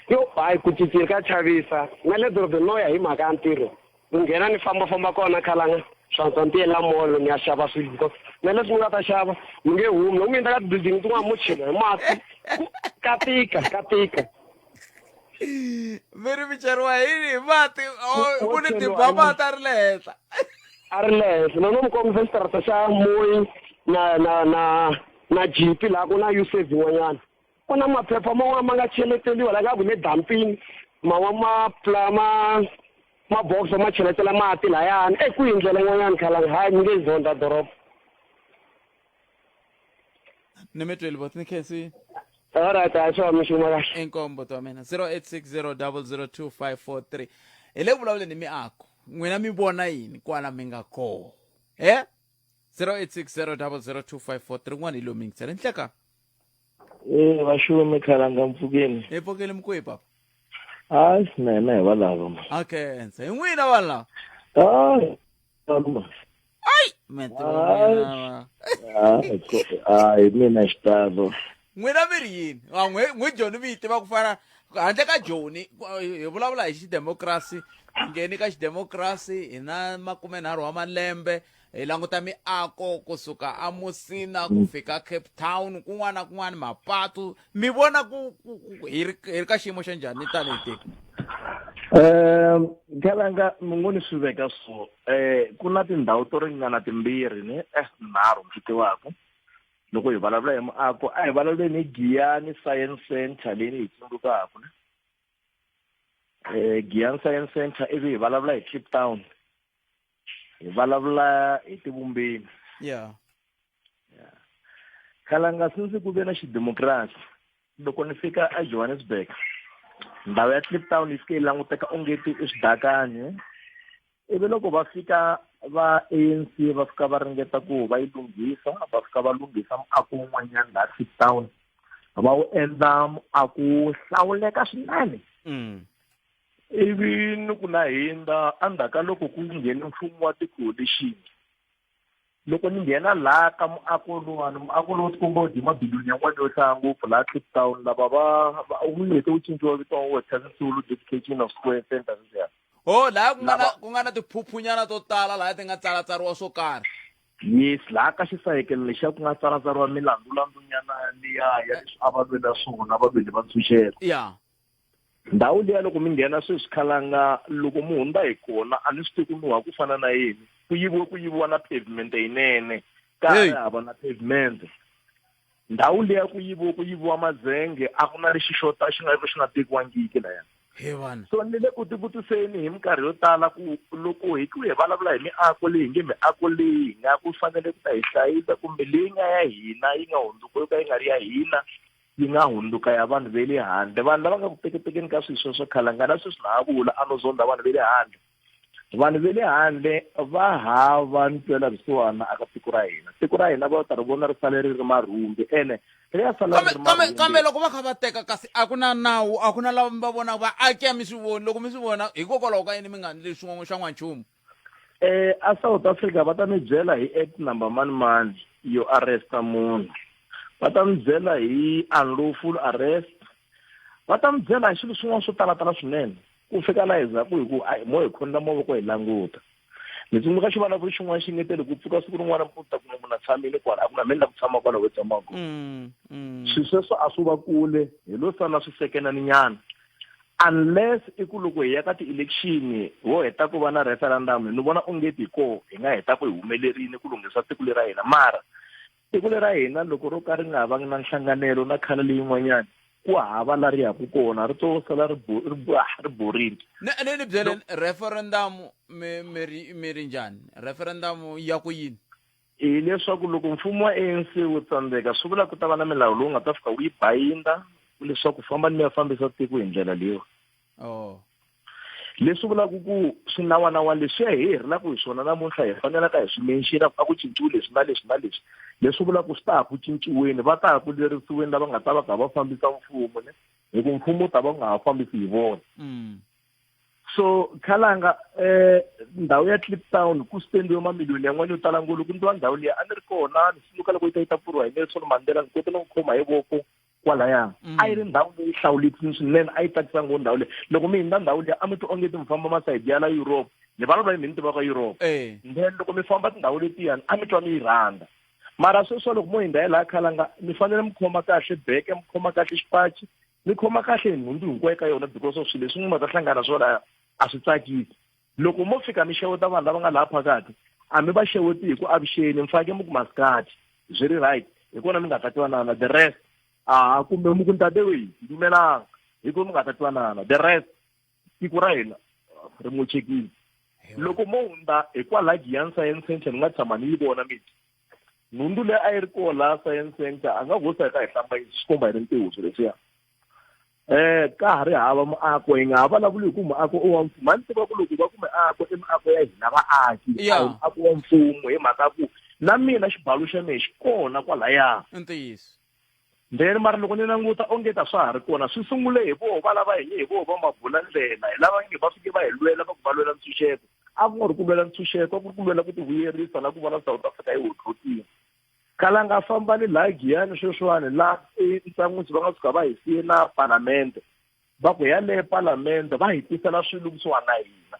Yo, hayi ku cincile ka chavisa. Na le dorobeni no ya hi mhaka ya ntirho. Ku nghena ni fambafamba kona khalanga swa antswa ni tiyela mall ni ya xava swilo because na leswi mi nga ta xava mi nge humi. Loko mi hundza ka ti-building tin'wana mo chela hi mati. Ka tika, ka tika. Mi ri mi cheriwa hi yini hi mati? Oh, ku ni tiba mati a ri le henhla. A ri le henhla. Loko no mi kombisa xitarata xa Moyi na na na na Jeep laha ku na Usave yin'wanyana. Ku na maphepha man'wana ma nga cheleteliwa la nga ku le dampini man'wana ma ma. Maboxo ma cheletela mati layani e kwihi ndlela yin'wanyana khalanga hayi mi nge yi zonda doroba. Ni mi tweli bot ni khensini. Alright, hayi swa mi xuma kahle. Inkomu boti wa mina 0860002543 hi le ku vulavuleni hi miako n'wina mi vona yini kwala mi nga koho e 0860002543 n'wana hi lomu yingisela nhleka. Eh vaxumi khalanga mpfukeni. Hi pfukile mukwihi papa? Hayi swinene hi valava ma. A khensa. Hi n'wina vanhu lava. Hayi. Ma. Ai, me tiva. Hayi mina xitalo. N'wina mi ri yini? Ah, n'we n'we Joni mi yi tiva ku fana handle ka Joni hi vulavula hi xidemokirasi hi ngheni ka xidemokirasi hi na makumenharhu wa malembe hi languta miako kusuka amusina ku fika Cape Town kun'wana na kun'wana mapatu mi vona ku hi ri hi ri ka xiyimo xa njhani tanihi tiko? Um Khalanga mi ngo ni swi veka so eh ku na tindhawu to ringana timbirhi ni eh nharhu ni swi tivaka loko hi vulavula hi muako a hi vulavuleni hi Giyani Science Center leyi ni yi tsundzukaka ne eh Giyani Science Center ivi hi vulavula hi Cape Town hi vulavula hi tivumbeni yeah yeah khalanga since ku ve na xidemokirasi loko ni fika eJohannesburg ndhawu ya Kliptown yi fike yi languteka ongeti i swidakani ivi loko va fika va ANC va fika va ringeta ku va yi lunghisa va fika va lunghisa muako wun'wanyana laha Kliptown va wu endla muako wo hlawuleka swinene mm. Ivi ni ku na hindza endzhaku ka loko ku nghene mfumo wa ti-coalition loko ni nghena laha ka muako lowani muako lowu tikomba wu dye mabiliyoni yan'wana yo hlaya ngopfu laha Kliptown lava va wu hete wu cinciwa vito wa Walter Sisulu Dedication of Square Center sweswiya. Ho laha ku nga na ku nga na tiphuphunyana to tala laha ti nga tsalatsariwa swo karhi. Yes, laha ka xisahekelo lexiya ku nga tsalatsariwa milandzulandzunyana liya ya leswi a va lwela swona valweli va ntshunxeko. Ya. Ndhawu liya loko mi nghena sweswi khalanga loko mi hundza hi kona a ni swi tivi ku nuha ku fana na yini ku yiviwe ku yiviwa na pavement yinene ka ha ri hava na pavement ndhawu liya ku yiviwe ku yiviwa mazenge a ku na lexi xota xi nga xi nga tekiwangiki laya he vana so ni le ku tivutiseni hi minkarhi yo tala ku loko hi ku hi vulavula hi miako leyi nge miako leyi hi nga ku fanele ku ta hi hlayisa kumbe leyi nga ya hina yi nga hundzuka yo ka yi nga ri ya hina yi nga hundzuka ya vanhu ve le handle vanhu lava nga ku teketekeni ka swilo sweswo khalanga na sweswi na ha vula a no zonda vanhu ve le handle vanhu ve le handle va hava ntwela vusiwana aka tiko ra hina tiko ra hina va ta ri vona ri sale ri ri marhumbi ene ri ya sala ri ri kambe kambe loko va kha va teka kasi a ku na nawu a ku na lava mi va vonaka vaaki a mi swi voni loko mi swi vona hikokwalaho ka yini mi nga endli swin'wana xa n'wanchumu Eh a South Africa va ta mi byela hi act number mani mani yo arresta munhu va ta mi byela hi unlawful arrest va ta mi byela hi swilo swin'wana swo talatala swinene ku fika laha hi zaku hi ku a mo hi khonela mavoko hi languta ni tsundzuka xivulavuri xin'wana xi ngetele ku pfuka siku rin'wana u ta kuma munhu a tshamile kwala a ku na mi la ku tshama kwala wo tshamaka swilo sweswo a swi va kule hi lo sala swi sekenaninyana unless i ku loko hi ya ka ti-election ho heta ku va na referendum ni vona ongeti hi koho hi nga heta ku hi humelerile ku lunghisa tiko leri ra hina mara tiko leri ra hina loko ro ka ri nga vangi na nhlanganelo na khala leyin'wanyana ku hava la ri yaku kona ri to sala ri ri borile ni ni ni byeleni referendum mi mi ri mi ri njhani referendum ya ku yini Hi leswaku loko mfumo wa ANC wu tsandzeka swi vula ku ta va na milawu lowu nga ta fika wu yi bayinda leswaku fambani mi ya fambisa tiko hi ndlela leyiwa. Oh. Leswi vulaka ku swinawanawana leswiya hi herelaka hi swona namuntlha hi fanelaka hi swi mention ku a ku cinciwi leswi na leswi na leswi leswi vulaka ku swi ta ha ku cinciweni va ta ha ku lerisiweni lava nga ta va kha va fambisa mfumo ne hi ku mfumo wu ta va wu nga ha fambisi hi vona. So khalanga eh ndhawu ya Kliptown ku spendiwe mamiliyoni yan'wana yo tala ngopfu loko ni twa ndhawu liya a ni ri kona ni tsundzuka loko yi ta yi ta pfuriwa hi Nelson Mandela ni kote no khoma hi voko kwalaya a yi ri ndhawu leyi hlawulekisini swinene a yi tsakisa ngopfu ndhawu leyi loko mi hundza ndhawu liya a mi twa onge ti mi famba masayidi ya la Europe ni vulavula hi mi ni tivaka Europe then loko mi famba tindhawu letiyani a mi twa mi yi rhandza mara sweswiwa loko mo hundza hi laha khalanga mi fanele mi khoma kahle beke mi khoma kahle xipaci mi khoma kahle hi nhundzu hinkwayo ka yona because of swilo leswi n'wi nga ta hlangana swona a swi tsakisi loko mo fika mi xeweta vanhu lava nga laha phakathi a mi va xeweti hi ku avuxeni mi faneke mi ku masikati swi ri right hi kona mi nga ta twanana the rest a kumbe mi ku ntate weyi dumelang hi ku mi nga ta twanana the rest tiko ra hina ri mochekile loko mo hundza hi kwala Giyani Science Center ni nga tshama ni yi vona mina nhundzu leyi a yi ri koho laha Science Center a nga hosa hi ka hi hlambanyisa swi komba hi ri ntiyiso leswiya eh ka ha ri hava muako hi nga ha vulavuli hi ku muako i wa mfumo a ni tiva ku loko va ku miako i miako ya hina vaaki a hi muako wa mfumo hi mhaka ku na mina xibalo xa mehe xi kona kwalaya ntiyiso then mara loko ni languta onge ta swa ha ri kona swi sungule hi voho va lava hi hi voho va mabula ndlela hi lava nge va fike va hi lwela va ku va lwela ntshunxeko a ku nga ri ku lwela ntshunxeko a ku ri ku lwela ku tivuyerisa na ku vona South Africa yi hotlokile Kalanga fambani laha Giyani sweswiwani la eNtsan'wisi va nga suka va hi siye na palamende va ku yaleyo palamende va hi tisela swilo kusuhani na hina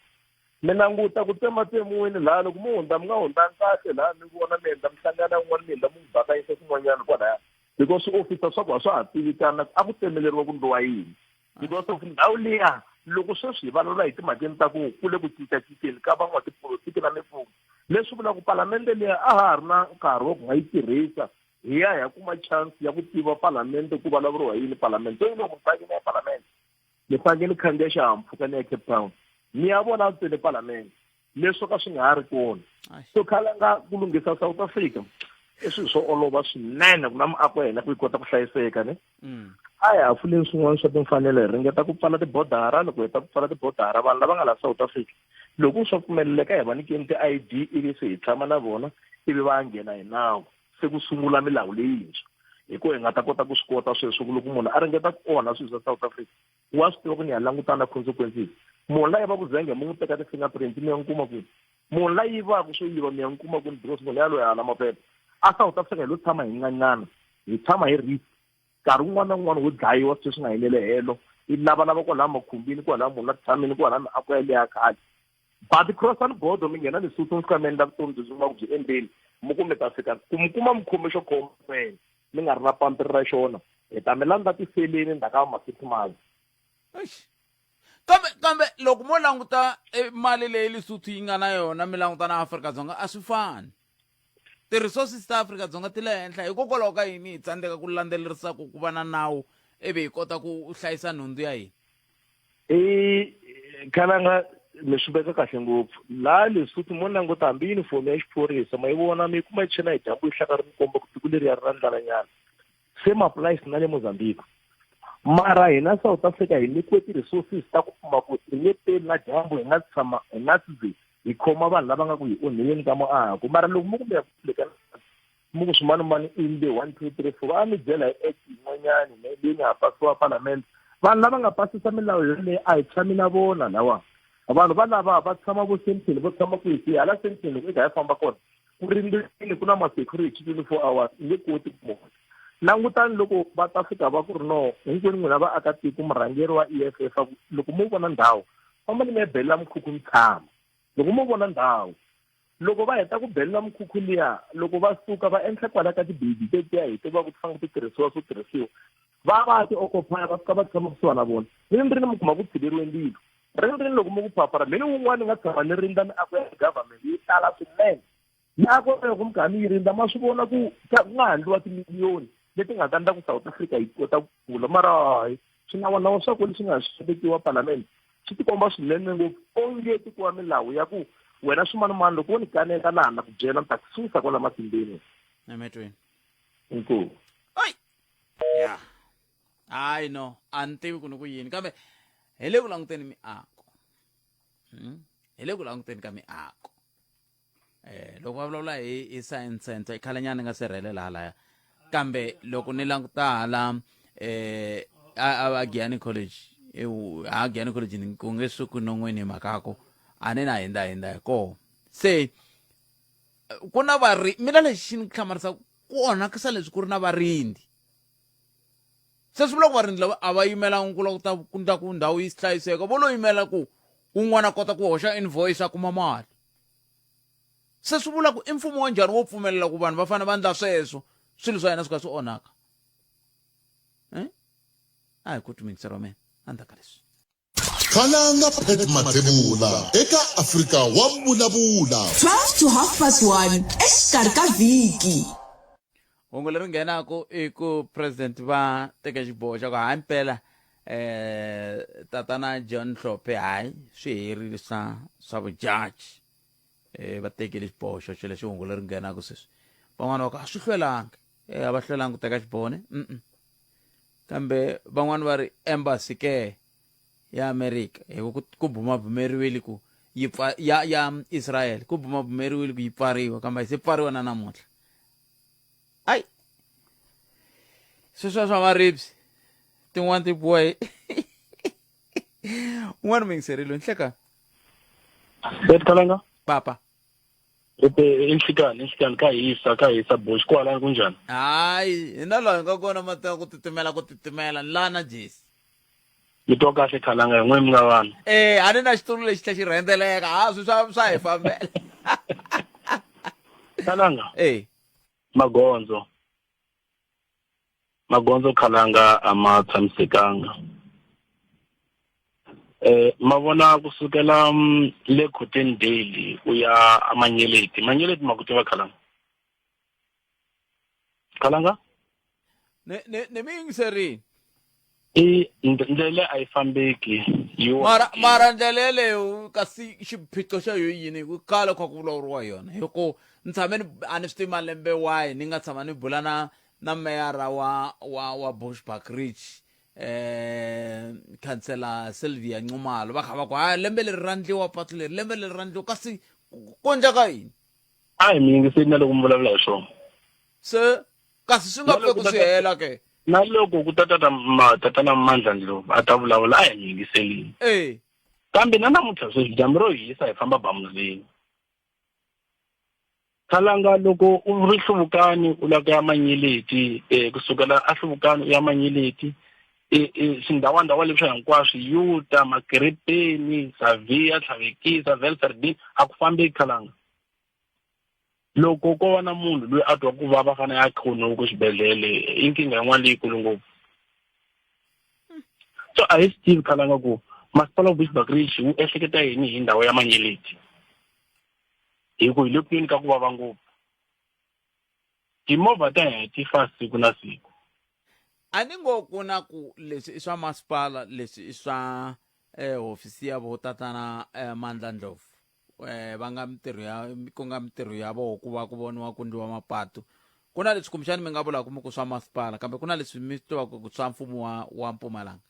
mi languta ku tsematsemiwini laha loko mi hundza mi nga hundzangi kahle laha mi vona mi endla mihlangano yin'wana mi endla mi n'wi bakanyisa swin'wanyana kwalaya because swiofisa swa ku a swa ha tivikana a ku tsemeleriwa ku ndliwa yini because of ndhawu liya loko sweswi hi vulavula hi timhakeni ta ku ku le ku cincacinceni ka van'watipolotiki na mifumo leswi vulaka ku palamende liya a ha ha ri na nkarhi wa ku nga yi tirhisa hi ya hi ya kuma chance ya ku tiva palamende ku vulavuriwa yini palamende se loko mi ya palamende ni fanekele ni khandziya xihahampfhuka ni ya Cape Town ni ya vona ntsena palamende leswo ka swi nga ha ri kona so khalanga ku lunghisa South Africa i swilo swo olova swinene ku na miako ya hina ku yi kota ku hlayiseka ne mm. a hi hafuleni swin'wana swa timfanelo hi ringeta ku pfala tibodara loko heta ku pfala tibodara vanhu lava nga la South Africa loko swa pfumeleleka hi va nyikeni ti-I_D ivi se hi tshama na vona ivi va nghena hi nawu se ku sungula milawu leyintshwa hi ku hi nga ta kota ku swi kota sweswo ku loko munhu a ringeta ku onha swilo swa South Africa wa swi tiva ku ni ya langutana na consequences munhu la yivaka zenge mi n'wi teka ti-fingerprint mi ya n'wi kuma kwini munhu la yivaka swo yiva mi ya n'wi kuma kwini because munhu yaloye a na maphepha a South Africa hi lo tshama hi ngangana hi tshama hi risk nkarhi wun'wana na wun'wana wo dlayiwa sweswi nga yinele helo i lavalava kwalaha makhumbini kwalaha munhu a tshamini kwalaha miako yaleya khale but crossani bodo mi nghena Lesotho mi fika mi endla vutomi byi va ku byi endleni mi ku mi ta fika ku mi kuma mi khome xo khoma ntsena mi nga ri na pampiri ra xona hi ta mi landza tiseleni ndzhaku ka ma-six months kambe kambe loko mo languta eh, mali leyi Lesotho yi nga na yona mi languta na Afrika-Dzonga a swi fani ti-resources ta Afrika-Dzonga ti le henhla hikokwalaho ka yini hi tsandzeka ku landzelerisa ku ku va na nawu ivi hi kota ku hlayisa nhundzu ya hina i khalanga mi swi veka kahle ngopfu laha Lesotho mo languta hambi uniform ya xiphorisa ma yi vona mi yi kuma yi tshena hi dyambu yi hlaka ri mi komba ku tiko leri ya ri na ndlalanyana same applies na le Mozambique mara hina South Africa hi nyikiwe ti-resources ta ku kuma ku ri nge peli na dyambu hi nga tshama hi nga ze hi khoma vanhu lava nga ku hi onheleni ka muako mara loko mi ku mi ya ku mi ku swimanimani inde 1 2 3 4 va mi byela hi act yin'wanyani leyi nga pasiwa palamende vanhu lava nga pasisa milawu yoleyi a hi tshami na vona lawa vanhu va lava va tshama vo Sandton vo tshama kwihi kwihi hala Sandton loko i kha hi famba kona ku rindzile ku na ma-security 24 hours i nge koti ku vona langutani loko va ta fika va ku ri no hinkwenu n'wina vaakatiko murhangeri wa E_F_F loko mo vona ndhawu fambani mi ya belela mikhukhu mi tshama loko mo vona ndhawu Loko va heta ku belela mikhukhu liya, loko va suka va enhla kwala ka tibebi tetiya hi tivaka ti fanele ti tirhisiwa swo tirhisiwa, va va ti occupy va fika va tshama kusuhana na vona. Rini rini mi kuma ku tshiveriwe ndzilo. Rini rini loko mi ku phapharha, mina wun'wana ni nga tshama ni rindza miako ya government yi tala swinene. Miako loko mi karhi mi yi rindza ma swi vona ku ku nga ha ndliwa timiliyoni leti nga ta endla ku South Africa yi kota ku kula mara hayi swinawanawa swa ku leswi nga swi vekiwa palamende swi tikomba swinene ngopfu onge tikiwa milawu ya ku wena swimanimani loko wo ni kaneta laha na ku byela ni ta ku susa kwala matimbeni emetweni inkomu ayi ya hayi no a ni tivi ku ni ku yini kambe hi le ku languteni miako hmm? hi le ku languteni ka miako eh loko va vulavula hi hi science center i khalenyana ni nga sirhelela halaya kambe loko ni languta hala eh a a Giyani College ewu a Giyani College ni ku nge suki non'weni hi mhaka ku a ni na hindza hindza hi koho se ku na vari mina lexi xi ni hlamarisaka ku onhakisa leswi ku ri na varindzi se swi vula ku varindzi lava a va yimelanga ku lava ku ta ku ndla ku ndhawu yi hlayiseka vo lo yimela ku un'wana a kota ku hoxa invoice a kuma mali se swi vula ku i mfumo wa njhani wo pfumelela ku vanhu va fanele va ndla sweswo swilo swa yena swi ka swi onhaka eh? a hi ku tumingisa ra mina endzhaku ka leswi Khalanga Pat Mathebula eka Afrika wa Vulavula. 12 to half past 1 exikarhi ka vhiki. Hungu leri nghenaka i ku president va teke xiboho xa ku hayi mpela eh tatana John Hlophe hayi swi herile swa swa vujaji eh va tekile xiboho xo lexi hungu leri nghenaka sweswi van'wana va ku a swi hlwelanga eh a va hlwelanga ku teka xiboho ne mm kambe van'wana va ri embassy ke ya America hi ku ku bumabumeriwile ku yi pfa ya ya Israel ku bumabumeriwile ku yi pfariwa kambe yi se pfariwa na namuntlha ai sweswiya swa maribye tin'wana ti biwa hi un'wana muyingiserile nhleka Bet Kalanga papa Ete inhlikani inhlikani ka hisa ka hisa bosh kwalani kunjhani hayi hina laha hi nga kona mati ya ku titimela ku titimela ni laha na jesi mi twa kahle khalanga hi n'we mi nga vanhu eh a ni na xitulu lexi tlhe xi rhendzeleka ha swi swa swa hi fambela khalanga eh magondzo magondzo khalanga a ma tshamisekanga eh ma vona kusukela mm, le Cotton Daily u ya amanyeleti manyeleti ma ku tiva khalanga khalanga ne ne ne mi yingiserini i ndlela a yi fambeki mara mara ndlela yeleyo kasi xiphiqo xa yo yini ku kala kha ku vulavuriwa yona hi ku ni tshame ni a ni swi tivi malembe wahi ni nga tshama ni bula na na meyara wa wa wa Bushbuckridge eh khansela Sylvia Nxumalo va kha va ku ha lembe leri ra ndliwa patu leri lembe leri ra ndliwa kasi ku endleka yini a hi mi yingiseli na loko mi vulavula hi swona se kasi swi nga pfe ku swi hela ke na loko ku ta tata ma tatana Mandla Ndlovu a ta vulavula a hi mi yingiselini eh kambe na namuntlha sweswi dyambu ro hisa hi famba bamuzini khalanga loko u ri hluvukani u lava ku ya manyeleti um kusukela a hluvukani u ya manyeleti swindhawandawa leswi hinkwaswo yuta makerepeni savia tlhavekisa velferdin a ku fambeki khalanga loko ko va na munhu loyi a twa ku vava fanele a khomiwa xibedhlele i nkingha yin'wana leyikulu ngopfu so a hi swi tivi khalanga ku masipala wa Bushbuckridge wu ehleketa yini hi ndhawu ya Manyeleti hi ku hi le kuyeni ka ku vava ngopfu timovha ta hina ti fa siku na siku a ni ngo ku na ku leswi i swa masipala leswi i swa eh, hofisi ya vo tatana eh, Mandla Ndlovu eh, va nga mitirho ya ku nga mitirho ya voho ku va ku voniwa ku ndliwa mapatu ku na leswi kumbexani mi nga vulaka mi ku swa masipala kambe ku na leswi mi swi tivaka ku swa mfumo wa wa Mpumalanga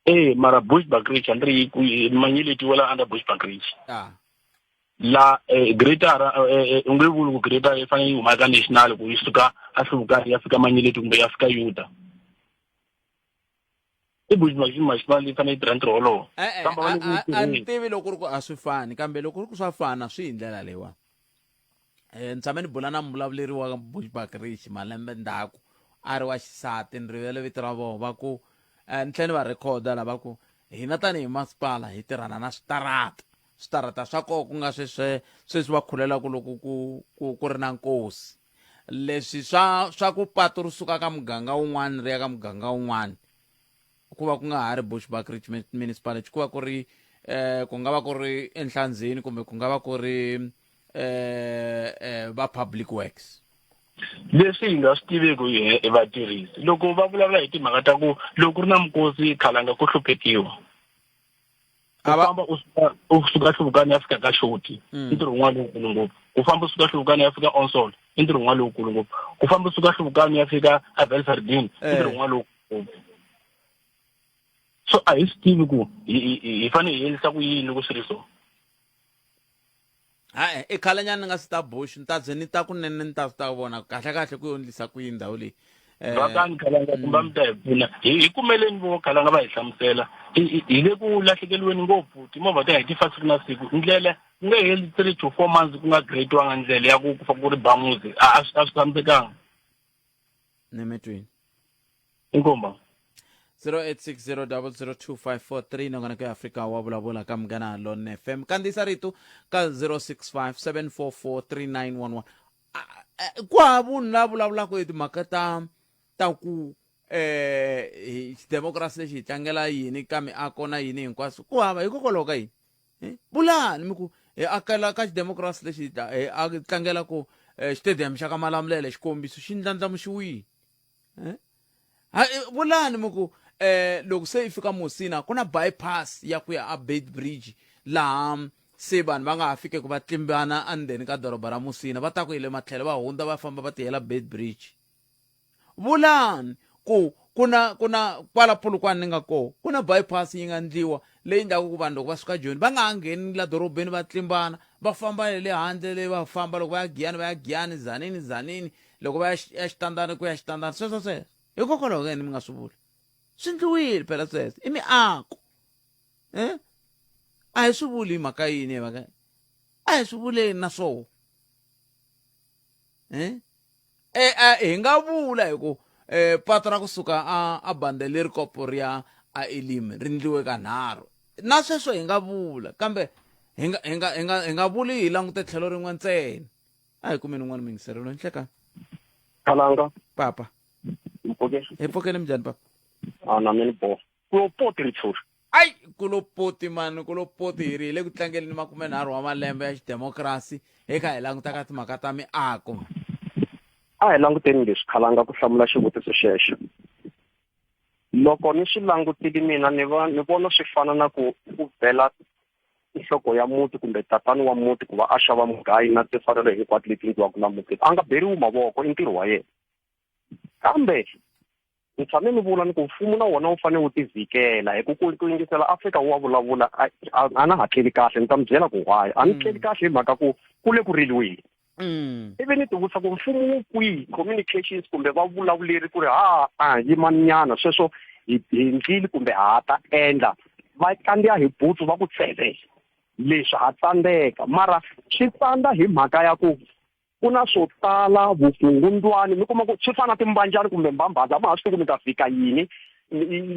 Eh mara Bushbuckridge a ni ri yi manyeleti wela under Bushbuckridge ah la eh, greater eh, eh, u nge vuli ku greater yi fanele yi huma eka national ku yi suka a hluvukani ya fika manyeleti kumbe ya fika yuda i Bushbuckridge masipala yi fanele yi tirha ntirho wolowo e-e kambe va le ku wu a ni tirheni tivi loko ku ri ku a swi fani kambe loko ku ri ku swa fana swi hi ndlela leyiwani um ni tshame ni bula na muvulavuleri wa Bushbuckridge malembe ndzhaku a ri wa xisati ni rivele vito ra vona va ku um ni tlhela ni va rhekhoda la va ku hina tanihi masipala hi tirhana na switarata switarata swa koho ku nga sweswe sweswi va khulelaka loko ku ku ku ri na nkosi leswi swa swa ku patu ri suka ka muganga wun'wana ri ya ka muganga wun'wana ku va ku nga ha ri Bushbuckridge municipality ku va ku ri eh ku nga va ku ri enhlanzeni kumbe ku nga va ku ri eh, eh va public works leswi hi nga swi tiveki hi hi vatirhisi loko va vulavula hi timhaka ta ku loko ku ri na mikosi khalanga ku hluphekiwa ku famba u suka u suka hluvukani ya fika ka xoti mm. i ntirho wun'wana lowukulu ngopfu ku famba u suka hluvukani ya fika onsol i ntirho wun'wana lowukulu ngopfu ku famba u suka hluvukani ya fika avelferdin i ntirho eh. wun'wana lowukulu ngopfu so a hi swi tivi ku hi fanele hi endlisa ku yini loko swi ri so ha-e i khalenyana ni nga si ta bush ni ta ze ni ta kunene ni ta swi ta vona kahle kahle ku yo ndlisa ku yini ndhawu leyi eh, vakani khalanga kumbe mi ta hi pfuna hi kumeleni vo khalanga va hi hlamusela hi le ku lahlekeliweni ngopfu timovha ta hi ti fa siku na siku ndlela ku nge heli three to four months ku nga grade-wanga ndlela ya ku ku fa ku ri bamuzi a swi tshamisekanga nemetweni inkomba 0860002543 nongonoko ya afrika wa vulavula ka munghana lone fm kandziyisa rito ka 0657443911 ku hava munhu la vulavulaka hi timhaka ta ta ku eh hi xidemokirasi lexi hi tlangela yini ka miako na yini hinkwaswo ku hava hikokwalaho ka yini Eh, vulani mi ku hi akela ka xidemokirasi lexi hi tlangela ku eh, xitediyamu xa ka malamulele xikombiso xi ndlandlamuxiwile eh? vulani mi ku eh loko se yi fika Musina ku na bypass ya ku ya a Beitbridge laha se vanhu va nga ha fikeki va tlimbana endzeni ka doroba ra Musina va ta ku hi le matlhelo va hundza va famba va tiyela Beitbridge vulani ku ku na ku na kwala Polokwane ni nga koho ku na bypass yi nga ndliwa leyi endlaku ku vanhu loko va suka Joni va nga ha ngheni la dorobeni va tlimbana va famba le handle le va famba loko va ya Giyani va ya Giyani Tzaneen Tzaneen loko va ya Xitandani ku ya Xitandani sweswo sweswo hikokwalaho ka yini mi nga swi vuli swi ndliwile phela sweswo i miako eh a hi swi vuli hi mhaka yini hi mhaka a hi swi vuleni na swoho eh eh, eh hi nga vula hi ku eh pato ra kusuka a a bandhe leri kopo ri ya a Elim ri ndliwe kanharhu na sweswo hi nga vula kambe hi nga hi nga hi nga hi nga vuli hi langute tlhelo rin'we ntsena a hi kumeni un'wana muyingiserelo nhlekani Khalanga papa mpfukeni hi pfukeni minjhani papa a na mina bo ku lo poti ritshuri ai ku lo poti mani ku lo poti hi ri hi le ku tlangeleni makumenharhu wa malembe ya xidemokirasi hi kha hi languta ka timhaka ta miako a hi languteni leswi khalanga ku hlamula xivutiso xexo loko ni swi langutile mina ni va ni vona swi fana na ku ku bela nhloko ya muti kumbe tatani wa muti ku va a xava mugayi na timfanelo hinkwato leti endliwaka la mutini a nga beriwi mavoko i ntirho wa yena kambe ni tshame ni vula ni ku mfumo na wona wu fanele wu tivhikela hi ku ku ku yingisela Afrika wa vulavula a a na ha tleli kahle ni ta mi byela ku why a ni tleli kahle hi mhaka ku ku le ku riliweni ivi ni tivutisa ku mfumo wu kwihi communications kumbe va vulavuleri ku ri ha a yimani nyana sweswo hi hi endlile kumbe ha ta endla va kandziya hi butsu va ku tseve leswi ha tsandzeka mara swi tsandza hi mhaka ya ku ku na swo tala vukungundwani mi kuma ku swi fana na timbanjani kumbe mbambazi a ma ha swi tivi ku mi ta fika yini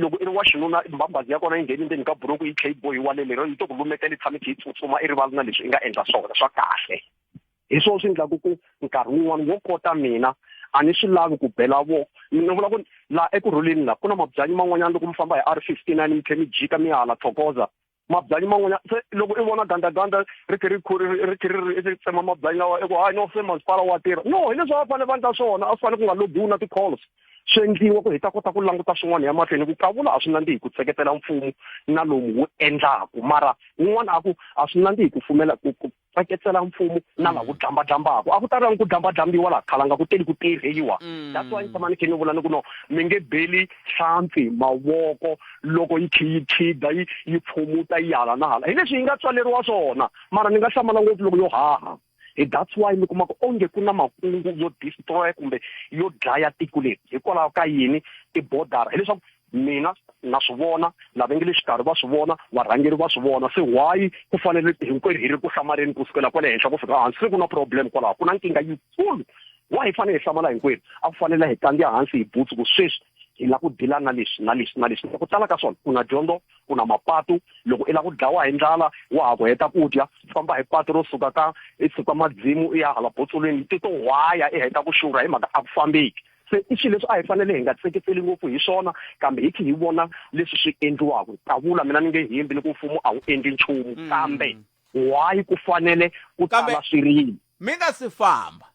loko i ri wa xinuna mbambazi ya kona yi ngheni ndzeni ka buruku yi tlhe yi bohiwa le lero yi to ku lumetela yi tshame yi kha yi tsutsuma i rivala na leswi i nga endla swona swa kahle hi swona swi endlaku ku nkarhi wun'wani wo kota mina a ni swi lavi ku bela vo ni vula ku laha ekurhuleni laha ku na mabyanyi man'wanyana loko mi famba hi R 59 mi tlhe mi jika mi ya hala Thokoza mabyanyi man'wanyana se loko i vona gandaganda ri khe ri ri khe ri ri tsema mabyanyi lawa i ku hayi no se masipala wa tirha no hi leswi a va fanele va endla swona a swi fanele ku nga lobiwi na ti-calls swi endliwa ku hi ta kota ku languta swin'wana ya mahlweni ku kavula a swi nandzihi ku seketela mfumo na lomu wu endlaku mara wun'wana a ku a swi nandzihi ku pfumela ku ku seketela mfumo na laha ku dlambadlambaku a ku talangi ku dlambadlambiwa laha khalanga ku teli ku tirhiwa that's why ni tshama ni khe ni vula ni ku no mi nge beli hlampfi mavoko loko yi khe yi khida yi yi phumuta yi hala na hala hi leswi yi nga tswaleriwa swona mara ni nga hlamala ngopfu loko yo haha hi that's why mi kuma ku onge ku na makungu yo destroy kumbe yo dlaya tiko leri hikwalaho ka yini tibodara hileswaku mina na swi vona lava nge le xikarhi va swi vona varhangeri va swi vona se why ku fanele hinkwerhu hi ri ku hlamareni ku sukela kwale henhla ku fika hansi se ku na problem kwalaho ku na nkingha yikulu why hi fanele hi hlamala hinkwerhu a ku fanele hi kandziya hansi hi butsu ku sweswi hi lava ku dila na leswi na leswi na leswi ku tala ka swona ku na dyondzo ku na mapatu loko i lava ku dlawa hi ndlala wa ha ku heta ku dya famba hi patu ro suka ka i suka madzimu i ya hala botsolweni ti to hwaya i heta ku xurha hi mhaka a ku fambeki se i swilo leswi a hi fanele hi nga tseketseli ngopfu hi swona kambe hi khe hi vona leswi swi endliwaka kavula mina ni nge hembi ni ku mfumo a wu endli nchumu kambe why ku fanele ku tala swirilo mi nga si famba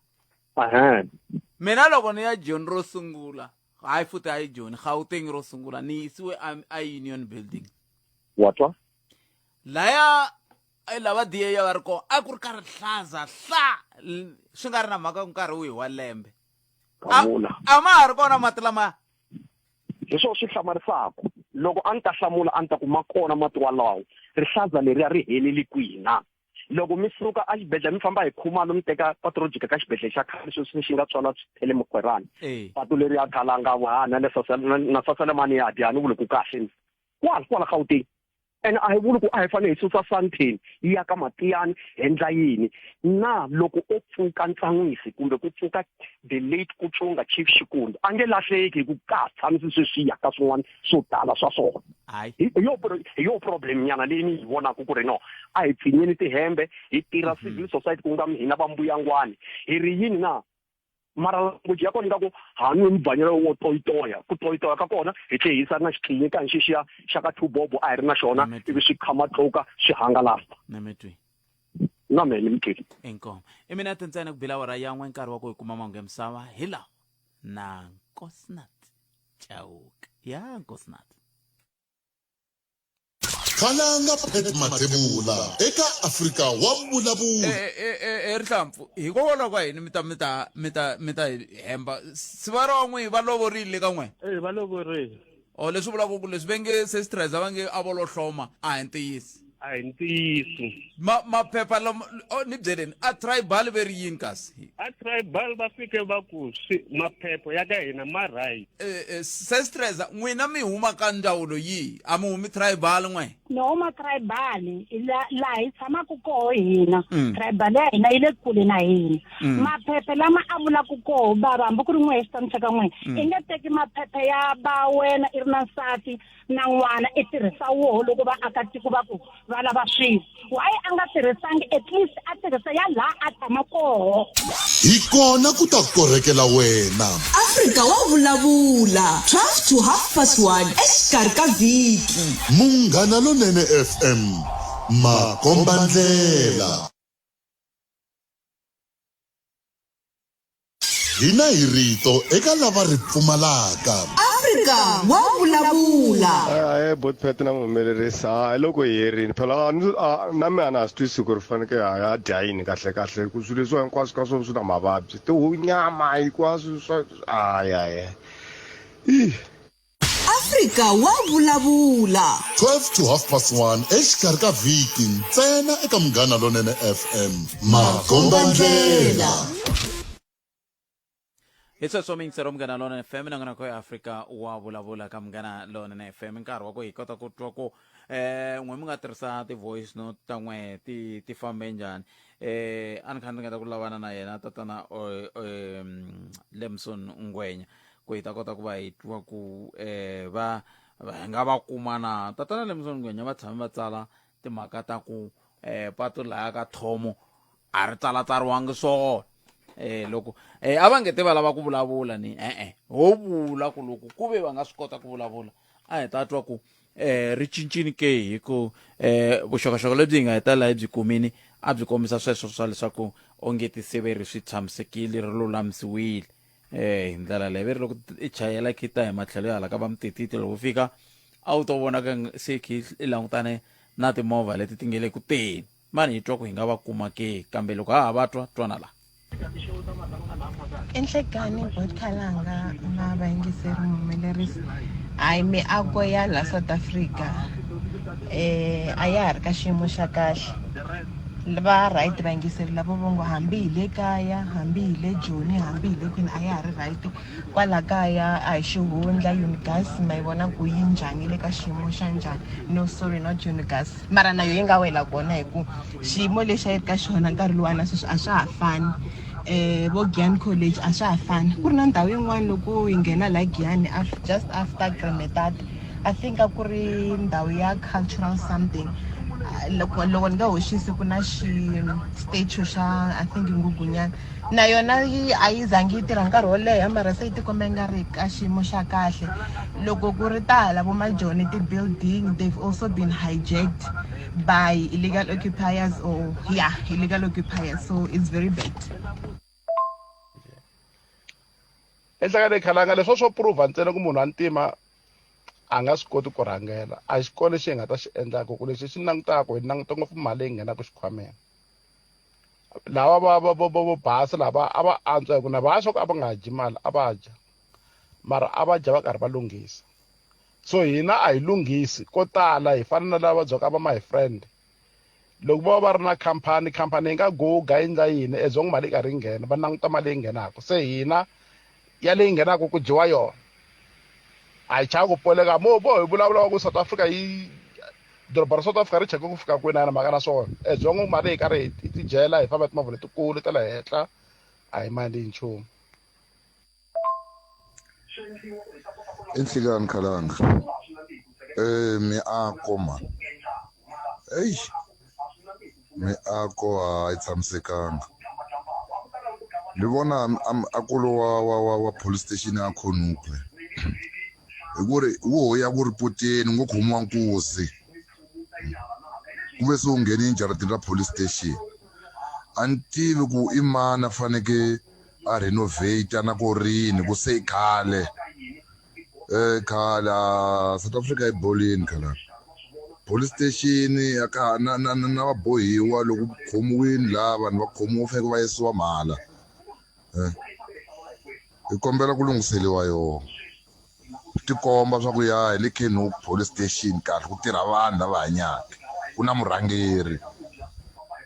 Ehe. Mina loko ni ya Joni ro sungula, hayi futhi hayi Joni, Gauteng ro sungula, ni yisiwe a, a Union Building. Wa twa? Laya eh, lava DA va ri kona a ku ri ka rihlaza hla swi nga ri na mhaka ku nkarhi wihi wa lembe. A, Kavula. a ma ha ri kona mati lamaya. Hi swona swi hlamarisaka. Loko a ni ta hlamula a ni ta ku ma kona mati walawo. Rihlaza leriya ri helele kwihi na? Loko mi suka exibedhlele mi famba hi Khumalo mi teka patu ro jika ka xibedhlele xa khale sweswi xi nga tswala Thele Mokgwerane. Patu leri ya khalanga ha na le na Saselamani ya dya ni vuli ku kahle ni. Kwala kwala Gauteng. Ene a hi vuli ku a hi fanele hi susa Sandton yi ya ka Matiyani hi endla yini. Na loko o pfuka Ntsan'wisi kumbe ku pfuka the late Kutsunga Chief Xikundzu a nge lahleki hi ku ka ha tshamisi sweswiya ka swin'wana swo tala swa swona. Hayi. Hi hi yo hi yo problem nyana leyi ni yi vonaka ku ri no a hi pfinyeni tihembe hi tirha civil society ku nga hina va mbuyangwani hi ri yini na mara language ya kona ingaku ha nwi mubvanyelo wo toyitoya ku toyitoya ka kona hi tlhe hi yisa na xitlinyikani xexiya xa ka two bobo a hi ri na xona ivi swi khama tluka swi hangalasa Nametwi. na mehe ni mi twile Inkomu. I minete ntsena ku bila awara yan'we nkarhi wa ku hi kuma mahungu ya misava hi lawa na Nkosinathi Chauke. Ya Nkosinathi. Khalanga Pat Mathebula eka Afrika wa Vulavula. E, e, e, e rihlampfu hikokwalaho ka yini mi ta mi ta mi ta mi ta hi hemba sivara wa n'wi va lovorile ka n'we e va lovorile o leswi vulaka ku leswi ve nge sestress va nge a vo lo hloma a hi ntiyiso a hi ntiyiso ma maphepha lama oh, ni byeleni a tribal ve ri yini kasi a tribal va fike va ku swi maphepha ya ka hina ma right eh, eh, sestress n'wina mi huma ka ndzawulo yihi a mi humi tribal n'we ni huma tribal laha hi tshamaka koho hina mm. tribal ya hina yi le kule na hina mm. maphephe lama a vulaka koho bava hambi ku ri n'we hi xitani xa ka n'wina mm. i nge teki maphephe ya ba wena i ri na nsati na n'wana i tirhisa woho loko vaakatiko va ku va lava swilo why a nga tirhisangi at least a tirhisa ya laha a tshama koho hi kona ku ta korhekela wena Afrika wa vulavula 12 to half past 1 exikarhi ka vhiki Munghana Lonene FM makombandlela Hina hi rito eka lava ri pfumalaka. Afrika wa vulavula. Ahee bot Pat na muhumelerisi ha loko hi herini phela a ni a na mina a na ha swi twisisi ku ri faneke ha ya dya yini kahle kahle ku swilo leswiwa hinkwaswo ka swona swi na mavabyi tihunyama hinkwaswo swa hayi hayi ih Afrika wa vulavula. 12 to half past 1 exikarhi ka vhiki ntsena eka Munghana Lonene FM. Makombandlela. Hi sweswo miyingisero Munghana Lonene FM nongonoko ya Afrika wa vulavula ka Munghana Lonene FM nkarhi wa ku hi kota ku twa ku eh n'we mi nga tirhisa ti-voice note ta n'we ti ti fambe njhani eh a ni kha ni ringeta ku lavana na yena tatana eh, Lemson Ngwenya ku hi ta kota ku va hi twa ku um va hi nga va kuma na tatana Lemson Ngwenya va tshame va tsala timhaka ta ku um patu laya ka thomo a ri tsalatsariwangi swona eh loko eh a va nge te va lava ku vulavula ni e-e ho vula ku loko ku ve va nga swi kota ku vulavula a hi ta twa ku eh ri cincini ke hi ku eh vuxokoxoko lebyi hi nga hetelela hi byi kumini a byi kombisa sweswo swa leswaku onge tiseveri swi tshamisekile ri lulamisiwile eh hi ndlela leyi ve ri loko i chayela khita hi matlhelo ya hala ka va mutititi loko u fika a wu to vona ka se khi i langutane na timovha leti ti nge le ku teni mani hi twa ku hi nga va kuma ke kambe loko ha ha va twa twana la Enhlekani Botkalanga na vayingiseri muhumelerisi hayi miako ya la South Africa eh a ya ha ri ka xiyimo xa kahle va right vayingiseri lavo vo ngo hambi hi le kaya hambi hi le Joni hambi hi le kwini a ya ha ri right kwala kaya a hi xihundla Unigas ma yi vona ku yi njhani yi le ka xiyimo xa njhani no sorry not Unigas mara na yo yi nga wela kona hi ku xiyimo lexi a yi ri ka xona nkarhi luwa na sweswi a swa ha fani um vo Giyani College a swa ha fani ku ri na ndhawu yin'wana loko hi nghena la Giyani just after Kremetart I think a ku ri ndhawu ya cultural something loko loko ni nga hoxisi ku na xi statue xa I think Nghunghunyana na yona yi a yi zangi yi tirha nkarhi wo leha mara se yi tikomba yi nga ri ka xiyimo xa kahle loko ku ri ta hala vo majoni ti-building they've also been hijacked by illegal occupiers or yeah illegal occupiers so it's very bad. Enhlekani khalanga leswo swo prova ntsena ku munhu wa ntima a nga swi koti ku rhangela a xi kona lexi hi nga ta xi endlaka ku lexi xi langutaka hi languta ngopfu mali leyi nghenaka xikhwameni lava va va va vo basa lava a va antswa hi ku na va swa ku a va nga dyi mali a va dya mara a va dya va karhi va lunghisa so hina a hi lunghisi ko tala hi fana na lava byaka va my friend loko vo va ri na khampani khampani yi nga guga yi endla yini as long mali yi karhi yi nghena va languta mali leyi nghenaka se hina ya leyi nghenaka ku dyiwa yona a hi chavi ku poleka mo vo hi vulavula ku South Africa yi doroba ra South Africa ri cheke ku fika kwini a na mhaka na swona as long mali yi karhi hi tidyela hi famba hi timovha letikulu ta le henhla a hi mali nchumu I nhlikani khalanga miako mani eish miako a yi tshamisekanga ni vona a ku ri wa wa wa wa police station ya Khonukwe hi ku ri wo ya ku ripoteni ngo khomiwa nkuzi ku ve se u nghene jaratini ra police station a ni tivi ku i mani a faneke a renovate na ku rini ku se khale eh khale South Africa yi bolini khale. Police station ya ka na na na na vabohiwa loko khomiwini laha vanhu va khomiwa faneke va yisiwa mahala eh. Hi kombela ku lunghiseliwa yona swi tikomba swa ku ya hi le Kenhoek police station kahle ku tirha vanhu lava hanyaka ku na murhangeri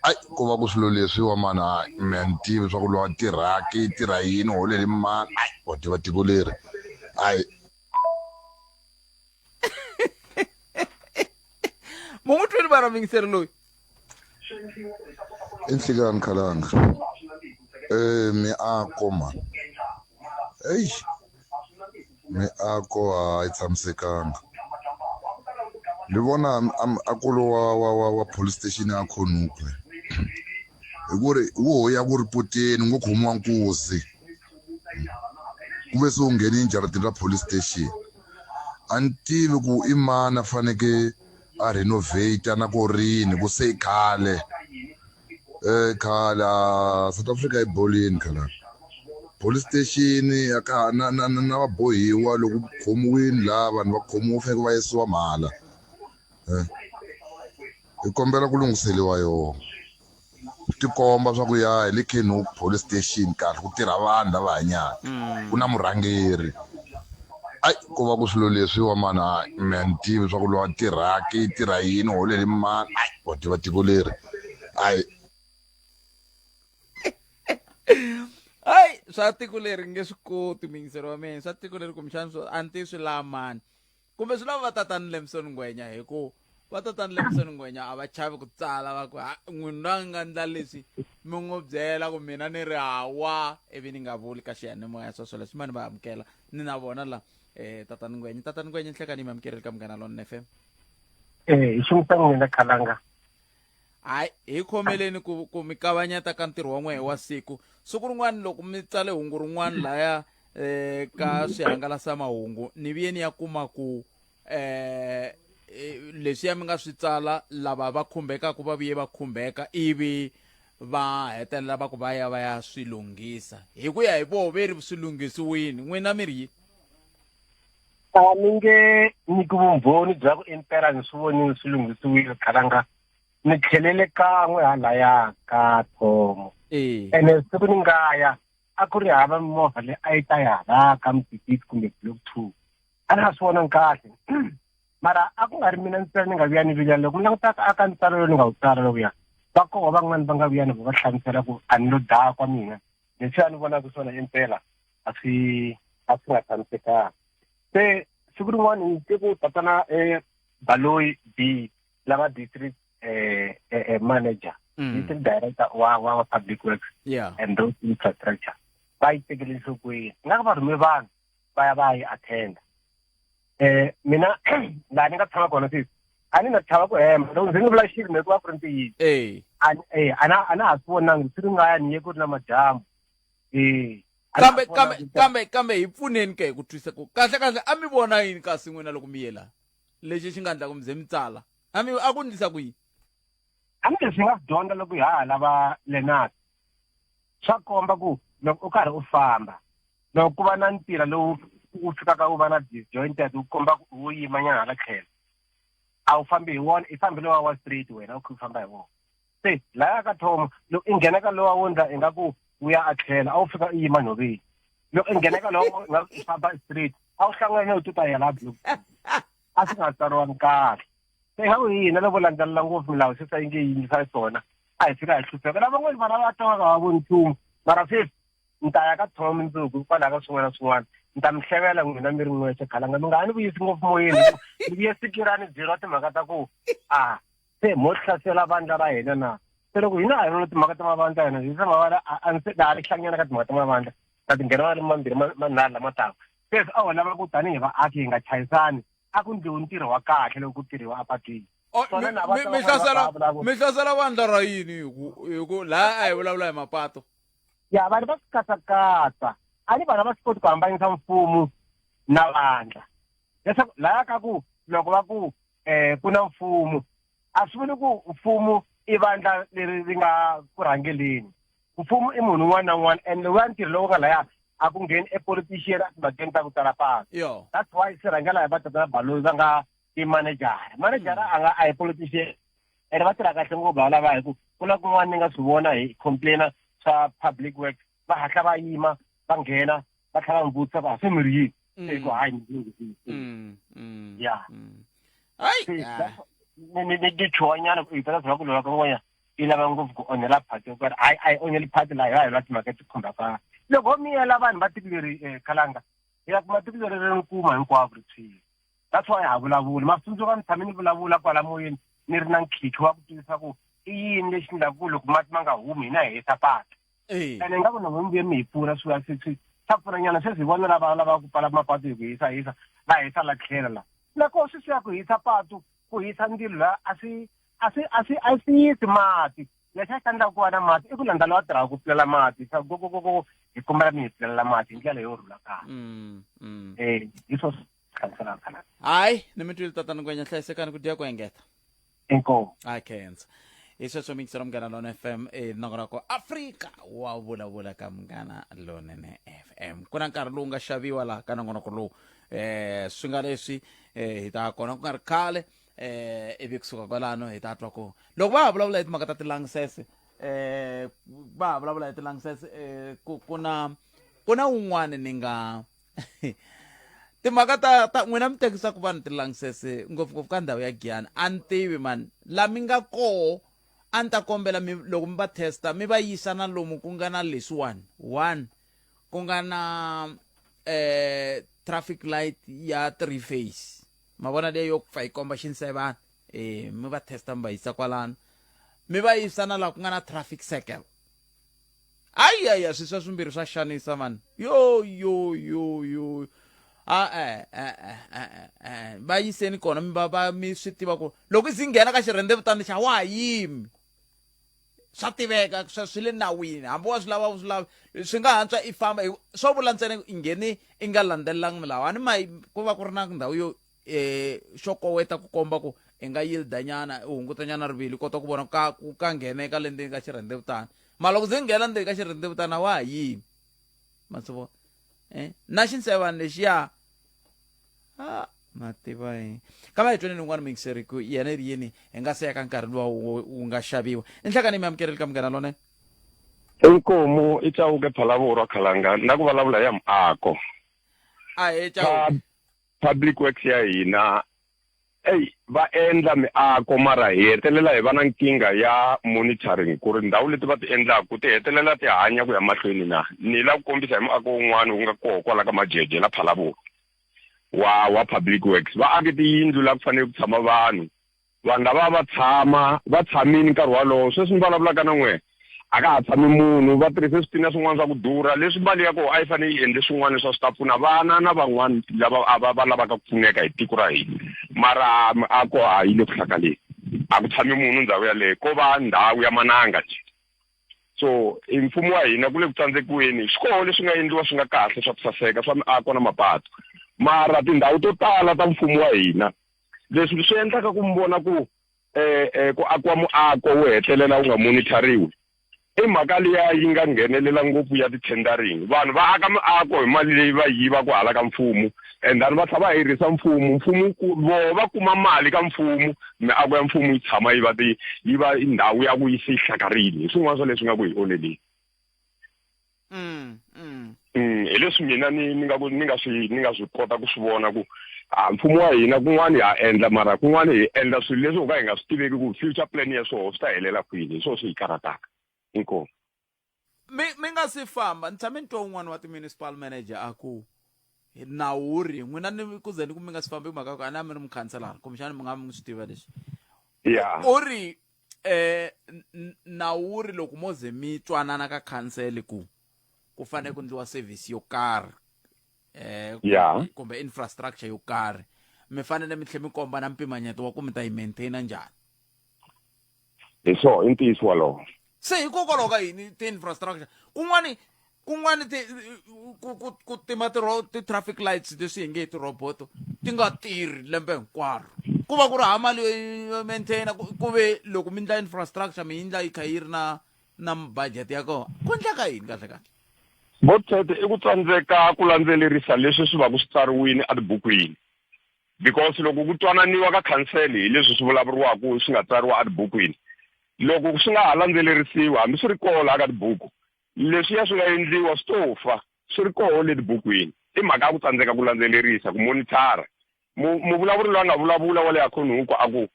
ai ko va ku swilo leswiwa mani hayi me a ni tivi swa ku lowa tirhaki tirha yini holeli mani ai wa tiva tiko leri ai mu n'wi twini vana mingiseri loyi i nhlikani khalanga eh miako man eyi miako a yi tshamisekanga ni vona a ku ri wa wa wa wa police station ya Khonukwe hi ku ri wo ya ku ripoteni ngo khomiwa nkuzi ku ve se u nghene jaratini ra police station a ni tivi ku i mani a faneke a renovate na ku rini ku se i khale eh khale South Africa yi bolini khale police station ya ka na na na vabohiwa loko khomiwini laha vanhu va khomiwa faneke va yisiwa mahala eh hi kombela ku lunghiseliwa yona swi tikomba swa ku ya hi le Kenhoek police station kahle ku tirha vanhu lava hanyaka mm. ku na murhangeri ai ko va ku swilo leswiwa mani hayi me a ni tivi swa ku lowa tirhaki tirha yini holeli mani ai wa tiva tiko leri ai hayi swa tiko leri nge swi koti muyingiseri wa mina swa tiko leri kumbexana swo a ni tivi swi laha mani kumbe swi lava va tatani Lemson Ngwenya hi ku va tatani Lemson Ngwenya a va chavi ku tsala va ku n'wini loyi a nga ndla leswi mi n'wi byela ku mina ni ri hawa ivi ni nga vuli ka xiyanimoya sweswo leswi mani va amukela ni na vona la eh tatani Ngwenya tatani Ngwenya nhlekani mi amukerile ka Munghana Lonene FM eh hi ximisa n'wina khalanga hayi hi khomeleni ku ku mi kavanyeta ka ntirho wa n'wehe wa siku siku rin'wana loko mi tsale hungu rin'wana laya eh ka swihangalasamahungu ni vuye ni ya kuma ku eh, eh leswiya mi nga swi tsala lava va khumbekaka va vuye va khumbeka ivi va hetelela va ku va ya va ya swi lunghisa hi ku ya hi voho ve ri swi lunghisiwini n'wina mi ri yini A ni nge nyiki vumbhoni bya ku impela ni swi vonile swi lunghisiwile khalanga ni tlhelele kan'we halaya ka thomo ene siku ni nga ya a ku ri hava mimovha leyi a yi ta ya hala ka mutititi kumbe block two a ni nga swi vonangi kahle mara a ku nga ri mina ntsena ni nga vuya ni vilela loko mi langutaka a ka ntsalo lowu ni nga wu tsala lowuya va koho van'wani va nga vuya ni va hlamusela ku a ni lo dakwa mina leswi a ni vonaka swona impela a swi a swi nga tshamisekanga se siku rin'wana ni twe ku tatana um baloyi b lava district eh, eh, eh, manager mm. district director wa wa wa public works yeah. and those infrastructure va yi tekele enhlokweni nga va rhume vanhu va ya va yi attenda eh mina laha ni nga tshama kona sweswi a ni na chava ku hemba loko ndzi ni vula xilo me ku va ku ri ntiyiso eh a na a na ha swi vonangi swi ri nga ya ni ye ku ri na madyambu eh kambe kambe kambe kambe hi pfuneni ke hi ku twisa ku kahle kahle a mi vona yini kasi n'wina loko mi ye laha lexi xi nga endla ku mi ze mi tsala a mi a ku ndlisa ku yini a mi leswi nga swi dyondza loko hi ha lava Leonard swa komba ku loko u karhi u famba loko ku va na ntila lowu wu fikaka wu va na disjointed wu komba ku wu yima nyana hala tlhelo a wu fambi hi wona i fambi lowa wa straight wena u kha u famba hi wona se laya ka thomo loko i nghena ka lowa wo ndla ingaku wu ya a tlhelo a wu fika u yima nhoveni loko i nghena ka lowa nga i famba straight a wu hlangana na u ta ya laha block a swi nga tsariwangi kahle se ingaku hina loko landzelela ngopfu milawu se sa yi nge yingisa swona a hi fika hi hlupheka lavan'wana vana va twa va nga voni nchumu mara sweswi ni ta ya ka thoma mundzuku hikwalaho ka swin'wana na swin'wana ni ta mi hlevela n'wina mi ri n'wexe khalanga mi nga ha ni vuyisi ngopfu moyeni ni vuye sikirani byeriwa timhaka ta ku a se mo hlasela vandla ra hina na se loko hina a hi vona timhaka ta mavandla hina hi se mavandla a ni se ha ri hlanganyana ka timhaka ta mavandla ta ti nghena malembe mambirhi manharhu lama taka sweswi a ho lava ku tanihi vaaki hi nga chayisani a ku ndliwi ntirho wa kahle loko ku tirhiwa apatwini oh, mi hlasela mi hlasela vandla ra yini hi ku hi ku laha a hi vulavula hi mapato ya vanhu va swi katsakatsa a ni vanhu a va swi koti ku hambanyisa mfumo na vandla leswaku laya ka ku loko va ku um ku na mfumo a swi vuli ku mfumo i vandla leri ri nga ku rhangeleni mfumo i munhu un'wana na un'wana and lowuya ntirho lowu nga laya a ku ngheni e politician a timhakeni ta ku tsala pasi yo that's why swi rhangela hi vatatana baloyi va nga I manejara manejara a nga a hi politician ene va tirha kahle ngopfu lava hi ku ku na kun'wana ni nga swi vona hi complaina swa public work va hatla va yima va nghena va tlhela va mi vutisa va se mi ri yini se ku hayi ni ya hayi ni ni ni chuhanyana ku i ta ku lola kun'wanyana yi lava ngopfu ku onhela phati yo karhi hayi a yi onheli phati laha hi va hi lwa timhaka ti khumbaka loko ho miyela vanhu va tiko leri um khalanga hi ya kuma tiko leri ri kuma hinkwavo ri tshwile that's why ha vulavuli ma tsundzuka ni tshame ni vulavula kwala moyeni ni ri na nkhinkhi wa ku tivisa ku i yini lexi endlaku ku loko mati ma nga humi hina hi hisa patu ene nga ku na n'wini mi hi pfuna swi swi swi swa pfunanyana sweswi hi vona lava lava ku pfala mapatu hi ku hisa hisa va hisa la tlhelo la loko swi swi ya ku hisa patu ku hisa ndzilo la a swi a swi a swi a swi yisi mati lexi a xi endlaka ku va na mati i ku landza lowa tirhaka ku pfulela mati swa go go go go hi kombela mi hi pfulela mati hi ndlela yo rhula kahle eh hi swo hlamuselaka khale hayi ni mi twile tatana ngwenya hlayisekani ku dya ku engeta inkomu a khensa hi sweswo mingiselo munghana lona fm e nongonoko afrika wa vulavula ka munghana lonene fm ku na nkarhi lowu nga xaviwa laha ka nongonoko lowu um swi nga leswi um hi ta kona ku nga ri khale eh ivi kusuka kwalano hi ta twa ku loko va ha vulavula hi timhaka ta tilangisese eh va ha vulavula hi tilangisese eh ku ku na ku na un'wana ni nga timhaka ta ta n'wina mi tekisaka vanhu tilangisese ngopfungopfu ka ndhawu ya giyani a ni tivi mani la mi nga koho a ni ta kombela mi loko mi va testa mi va yisa na lomu ku nga na leswiwani one ku nga na eh traffic light ya three face ma vona leyi yo pfa yi komba xinsevana eh mi va testa mi va yisa kwalano mi va yisa na laha ku nga na traffic circle ayi ayi swi swa swimbirhi swa xanisa mani yo yo yo yo a e e e e va yiseni kona mi va va mi swi tiva ku loko i zi nghena ka xirhendzevutani xa wa ha yimi swa tiveka swa swi le nawini hambi wa swi lava u swi lava swi nga hantswa i famba swo vula ntsena i ngheni i nga landzelelangi milawu a ni ma ku va ku ri na ndhawu yo eh xo koweta ku komba ku i nga yilda nyana u hunguta nyana rivilo u kota ku vona ka ku ka ngheneka le ndzeni ka xirhendzevutana mara loko ze nghena ndzeni ka xirhendzevutana wa ha yimi ma swi vona eh na xinsevani lexiya a ma tiva yi kambe hi tweni un'wana muyingiseri ku yena i ri yini hi nga se ya ka nkarhi luwa wu nga xaviwa i nhlakani mi amukeleli ka munghana lonene Inkomu i Chauke Phalavurwa Khalanga na ku vulavula ya muako. A he Chauke. Public Works ya hina eyi va endla miako mara hi hetelela hi va na nkingha ya monitoring ku ri ndhawu leti va ti endlaku ti hetelela ti hanya ku ya mahlweni na ni la ku kombisa hi muako wun'wana wu nga koho kwala ka Majeje la Phalaborwa wa wa public works va ake tiyindlu la ku fanele ku tshama vanhu Vanhu lava a va tshama va tshamile nkarhi wolowo. Sweswi ni vulavulaka na n'wina, a ka ha tshami munhu. Va tirhise switina swin'wana swa ku durha leswi mali ya kona a yi fanele yi endle swin'wana leswi a swi ta pfuna vana na van'wana lava a va va lavaka ku pfuneka hi tiko ra hina. Mara miako a yi le ku hlakaleni. A ku tshami munhu ndhawu yaleyo, ko va ndhawu ya mananga njhe. So i mfumo wa hina ku le ku tsandzekiweni. Swi koho leswi nga endliwa swi nga kahle swa ku saseka swa miako na mapatu, mara tindhawu to tala ta mfumo wa hina leswi swi endlaka ku mi vona ku eh, eh, ku akiwa muako wu hetelela wu nga monitariwi i mhaka liya yi nga nghenelela ngopfu ya ti-tendering vanhu va aka miako hi mali leyi va yi yivaka hala ka mfumo and then va tlhela va hirhisa mfumo mfumo voho va kuma mali ka mfumo miako ya mfumo yi tshama yi va ti yi va ndhawu ya ku yi se yi hlakarile hi swin'wana swa leswi nga ku hi onheleni mm, mm. mm hi leswi mina ni ni nga ku ni nga swi ni nga swi kota ku swi vona ku a mfumo wa hina kun'wana ha endla mara kun'wana hi endla swilo leswi ho ka hi nga swi tiveki ku future plan ya swoho swi ta helela kwini hi swona swi hi karhataka inkomu mi mi nga si famba ni tshame ni twa un'wana wa ti-municipal manager a ku nawu wu ri n'wina ni ku ze ni ku mi nga si fambi mhaka ku a ni a mi ri mukhanselara kumbexana mi nga mi swi tiva leswi ya u ri eh nawu wu ri loko mo ze mi twanana ka khansele ku ku fanele ku ndliwa service yo karhi eh yeah. kumbe infrastructure yo karhi mi fanele mi tlhe mi komba na mpimanyeto wa ku mi ta yi maintaina njhani hi swona i ntiyiso wolowo se hikokwalaho ka yini ti-infrastructure kun'wani kun'wani ti ku ku ku tima ti ti-traffic lights leswi hi nge hi tirhoboto ti nga tirhi lembe hinkwaro ku va ku ri hava mali yo maintaina ku ve loko mi ndla infrastructure mi yi ndla yi kha yi ri na na budget ya kona ku ndleka yini kahle kahle botete i ku tsandzeka ku landzelerisa leswi swi va ku swi tsariwile etibukwini. Because loko ku twananiwa ka khansele hi leswi swi vulavuriwaka swi nga tsariwa etibukwini, loko swi nga ha landzelerisiwi hambi swi ri koho laha ka tibuku, leswiya swi nga endliwa swi to fa swi ri koho le tibukwini. I mhaka ya ku tsandzeka ku landzelerisa, ku monithara. Mu, muvulavuri loyi a nga vulavula wa le Acornhoek a ku,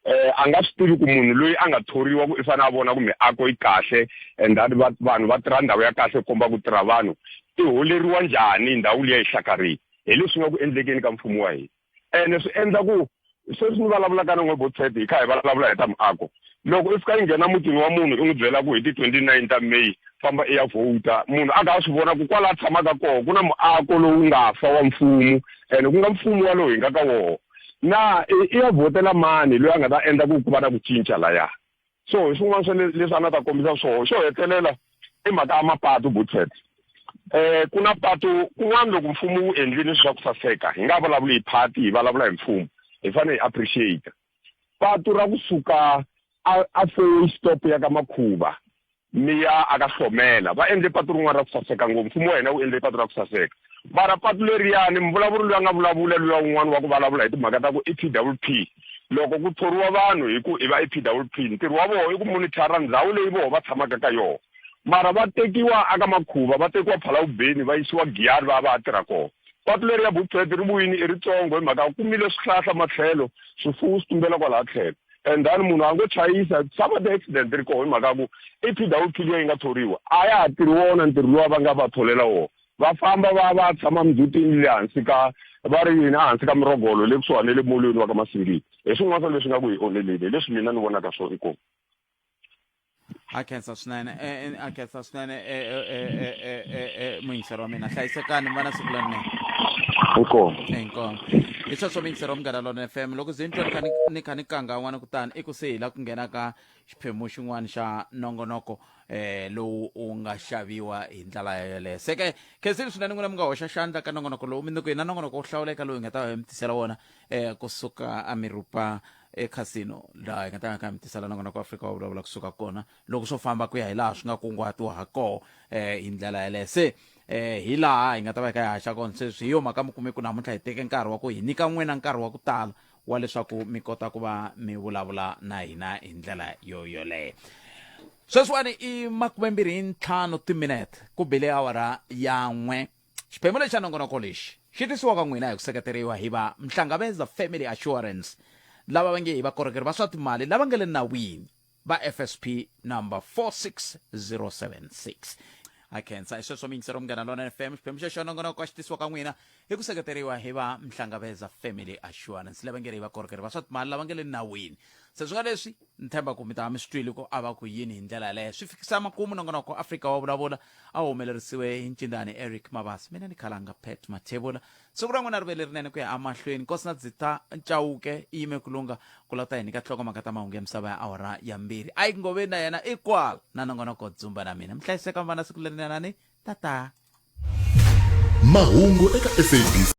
eh, a nga swi tivi ku munhu loyi a nga thoriwa ku i fanele a vona ku miako yi kahle and that va, vanhu va tirha ndhawu ya kahle ku komba ku tirha vanhu, i holeriwa njhani ndhawu liya yi hlakarile. Hi leswi nga ku endlekeni ka mfumo wa hina. Ene swi endla ku sweswi ni vulavulaka na n'we Botshepe hi kha hi vulavula hi ta miako. Loko i fika i nghena mutini wa munhu i n'wi byela ku hi ti 29 ta May famba i ya vhowuta, munhu a kha a swi vona ku kwala a tshamaka koho ku na muako lowu nga fa wa mfumo ene ku nga mfumo walowu hi nga ka woho. Na i ya vhotela mani loyi a nga ta endla ku ku va na ku cinca laya? So hi swin'wana swa leswi a nga ta kombisa swoho. Xo hetelela i mhaka ya mapatu Botshepe. Ku na patu kun'wana loko mfumo wu endlile swa ku saseka, hi nga vulavuli hi party, hi vulavula hi mfumo, hi fanele hi appreciate. Patu ra kusuka a four stop ya ka Makhuva mi ya aka Hlomela, va endle patu rin'wana ra ku saseka ngopfu. Mfumo wa hina wu endle patu ra ku saseka. Mara patu leriyani, muvulavuri loyi a nga vulavula luya un'wana wa ku vulavula hi timhaka ta ku i P_W_P, loko ku thoriwa vanhu hi ku i va i P_W_P, ntirho wa vona i ku monithara ndhawu leyi voho va tshamaka ka yona. Mara va tekiwa aka Makhuva, va tekiwa Phalawubeni, va yisiwa Giyani va ya va ya tirha kona. Patu leri ya Bookpad ri vuyini i ritsongo hi mhaka ku kumile swihlahla matlhelo, swifuwo swi tumbela kwalaha tlhelo. And then munhu a ngo chayisa, some of the accident ri koho hi mhaka ya ku i P_W_P liya yi nga thoriwa a ya ha tirhi wona ntirho luwa va nga va tholela wona. Va famba va va tshama mindzhutini le hansi ka, va ri yini, ehansi ka mirogolo le kusuhani na le molweni wa ka Masingita. Hi swin'wana swa leswi nga ku hi onheleni, hi leswi mina ni vonaka swona. Inkomu. A khensa swinene, a khensa swinene muyingiseri wa mina. Hlayisekani, mi va na siku lerinene. Inkomu. Inkomu. Hi sweswo muyingiseri wa Munghana Lonene FM, loko ze ni twa ni kha ni kha ni kanga n'wana kutani i kusuhi la ku nghena ka xiphemu xin'wana xa nongonoko lowu wu nga xaviwa hi ndlela yoleyo. Se ke khensile swinene n'wina mi nga hoxa xandla ka nongonoko lowu. Mundzuku hi na nongonoko wo hlawuleka lowu hi nga ta va hi mi tisela wona kusuka emirupa ekhasino, laha hi nga ta va hi mi tisela nongonoko wa Afrika wa vulavula kusuka kona loko swo famba ku ya hi laha swi nga kunguhatiwa ha koho hi ndlela yaleyo. Se hi laha hi nga ta va hi kha hi haxa kona sweswi. Hi yo mhaka mi kume ku namuntlha hi teke nkarhi wa ku hi nyika n'wina nkarhi wa ku tala wa leswaku mi kota ku va mi vulavula na hina hi ndlela yo yoleyo. Sweswiwani i 25 timinete ku bile awara ya 1. Xiphemu lexi xa nongonoko lexi xi tisiwa ka n'wina hi ku seketeriwa hi va Mhlangaveza Family Assurance, lava va nge hi vakorhokeri va swa timali lava nga le nawini va FSP number 46076. Ha khensa. Hi sweswo miyingisero Munghana Lonene FM, xiphemu xa xa nongonoko xi tisiwa ka n'wina hi ku seketeriwa hi va Mhlangaveza Family Assurance, lava nge ri hi vakorhokeri va swa timali lava nga le nawini. Se swi nga leswi ni tshemba ku mi ta va mi swi twile ku a va ku yini hi ndlela yaleyo. Swi fikisa makumu nongonoko Afrika wa vulavula a wu humelerisiwe hi ncindani Eric Mabasa. Mina ni Khalanga Pat Mathebula. Siku ra n'wina ri ve lerinene ku ya emahlweni. Nkosi na Dzita Chauke i yime ku lungha ku lava ta hi nyika nhlokomhaka ta mahungu ya misava ya awara ya 2. A yi ngoveni na yena i kwala na nongonoko Dzumba na mina. Mi hlayiseka mi va na siku lerinene. Tata. Mahungu eka SABC.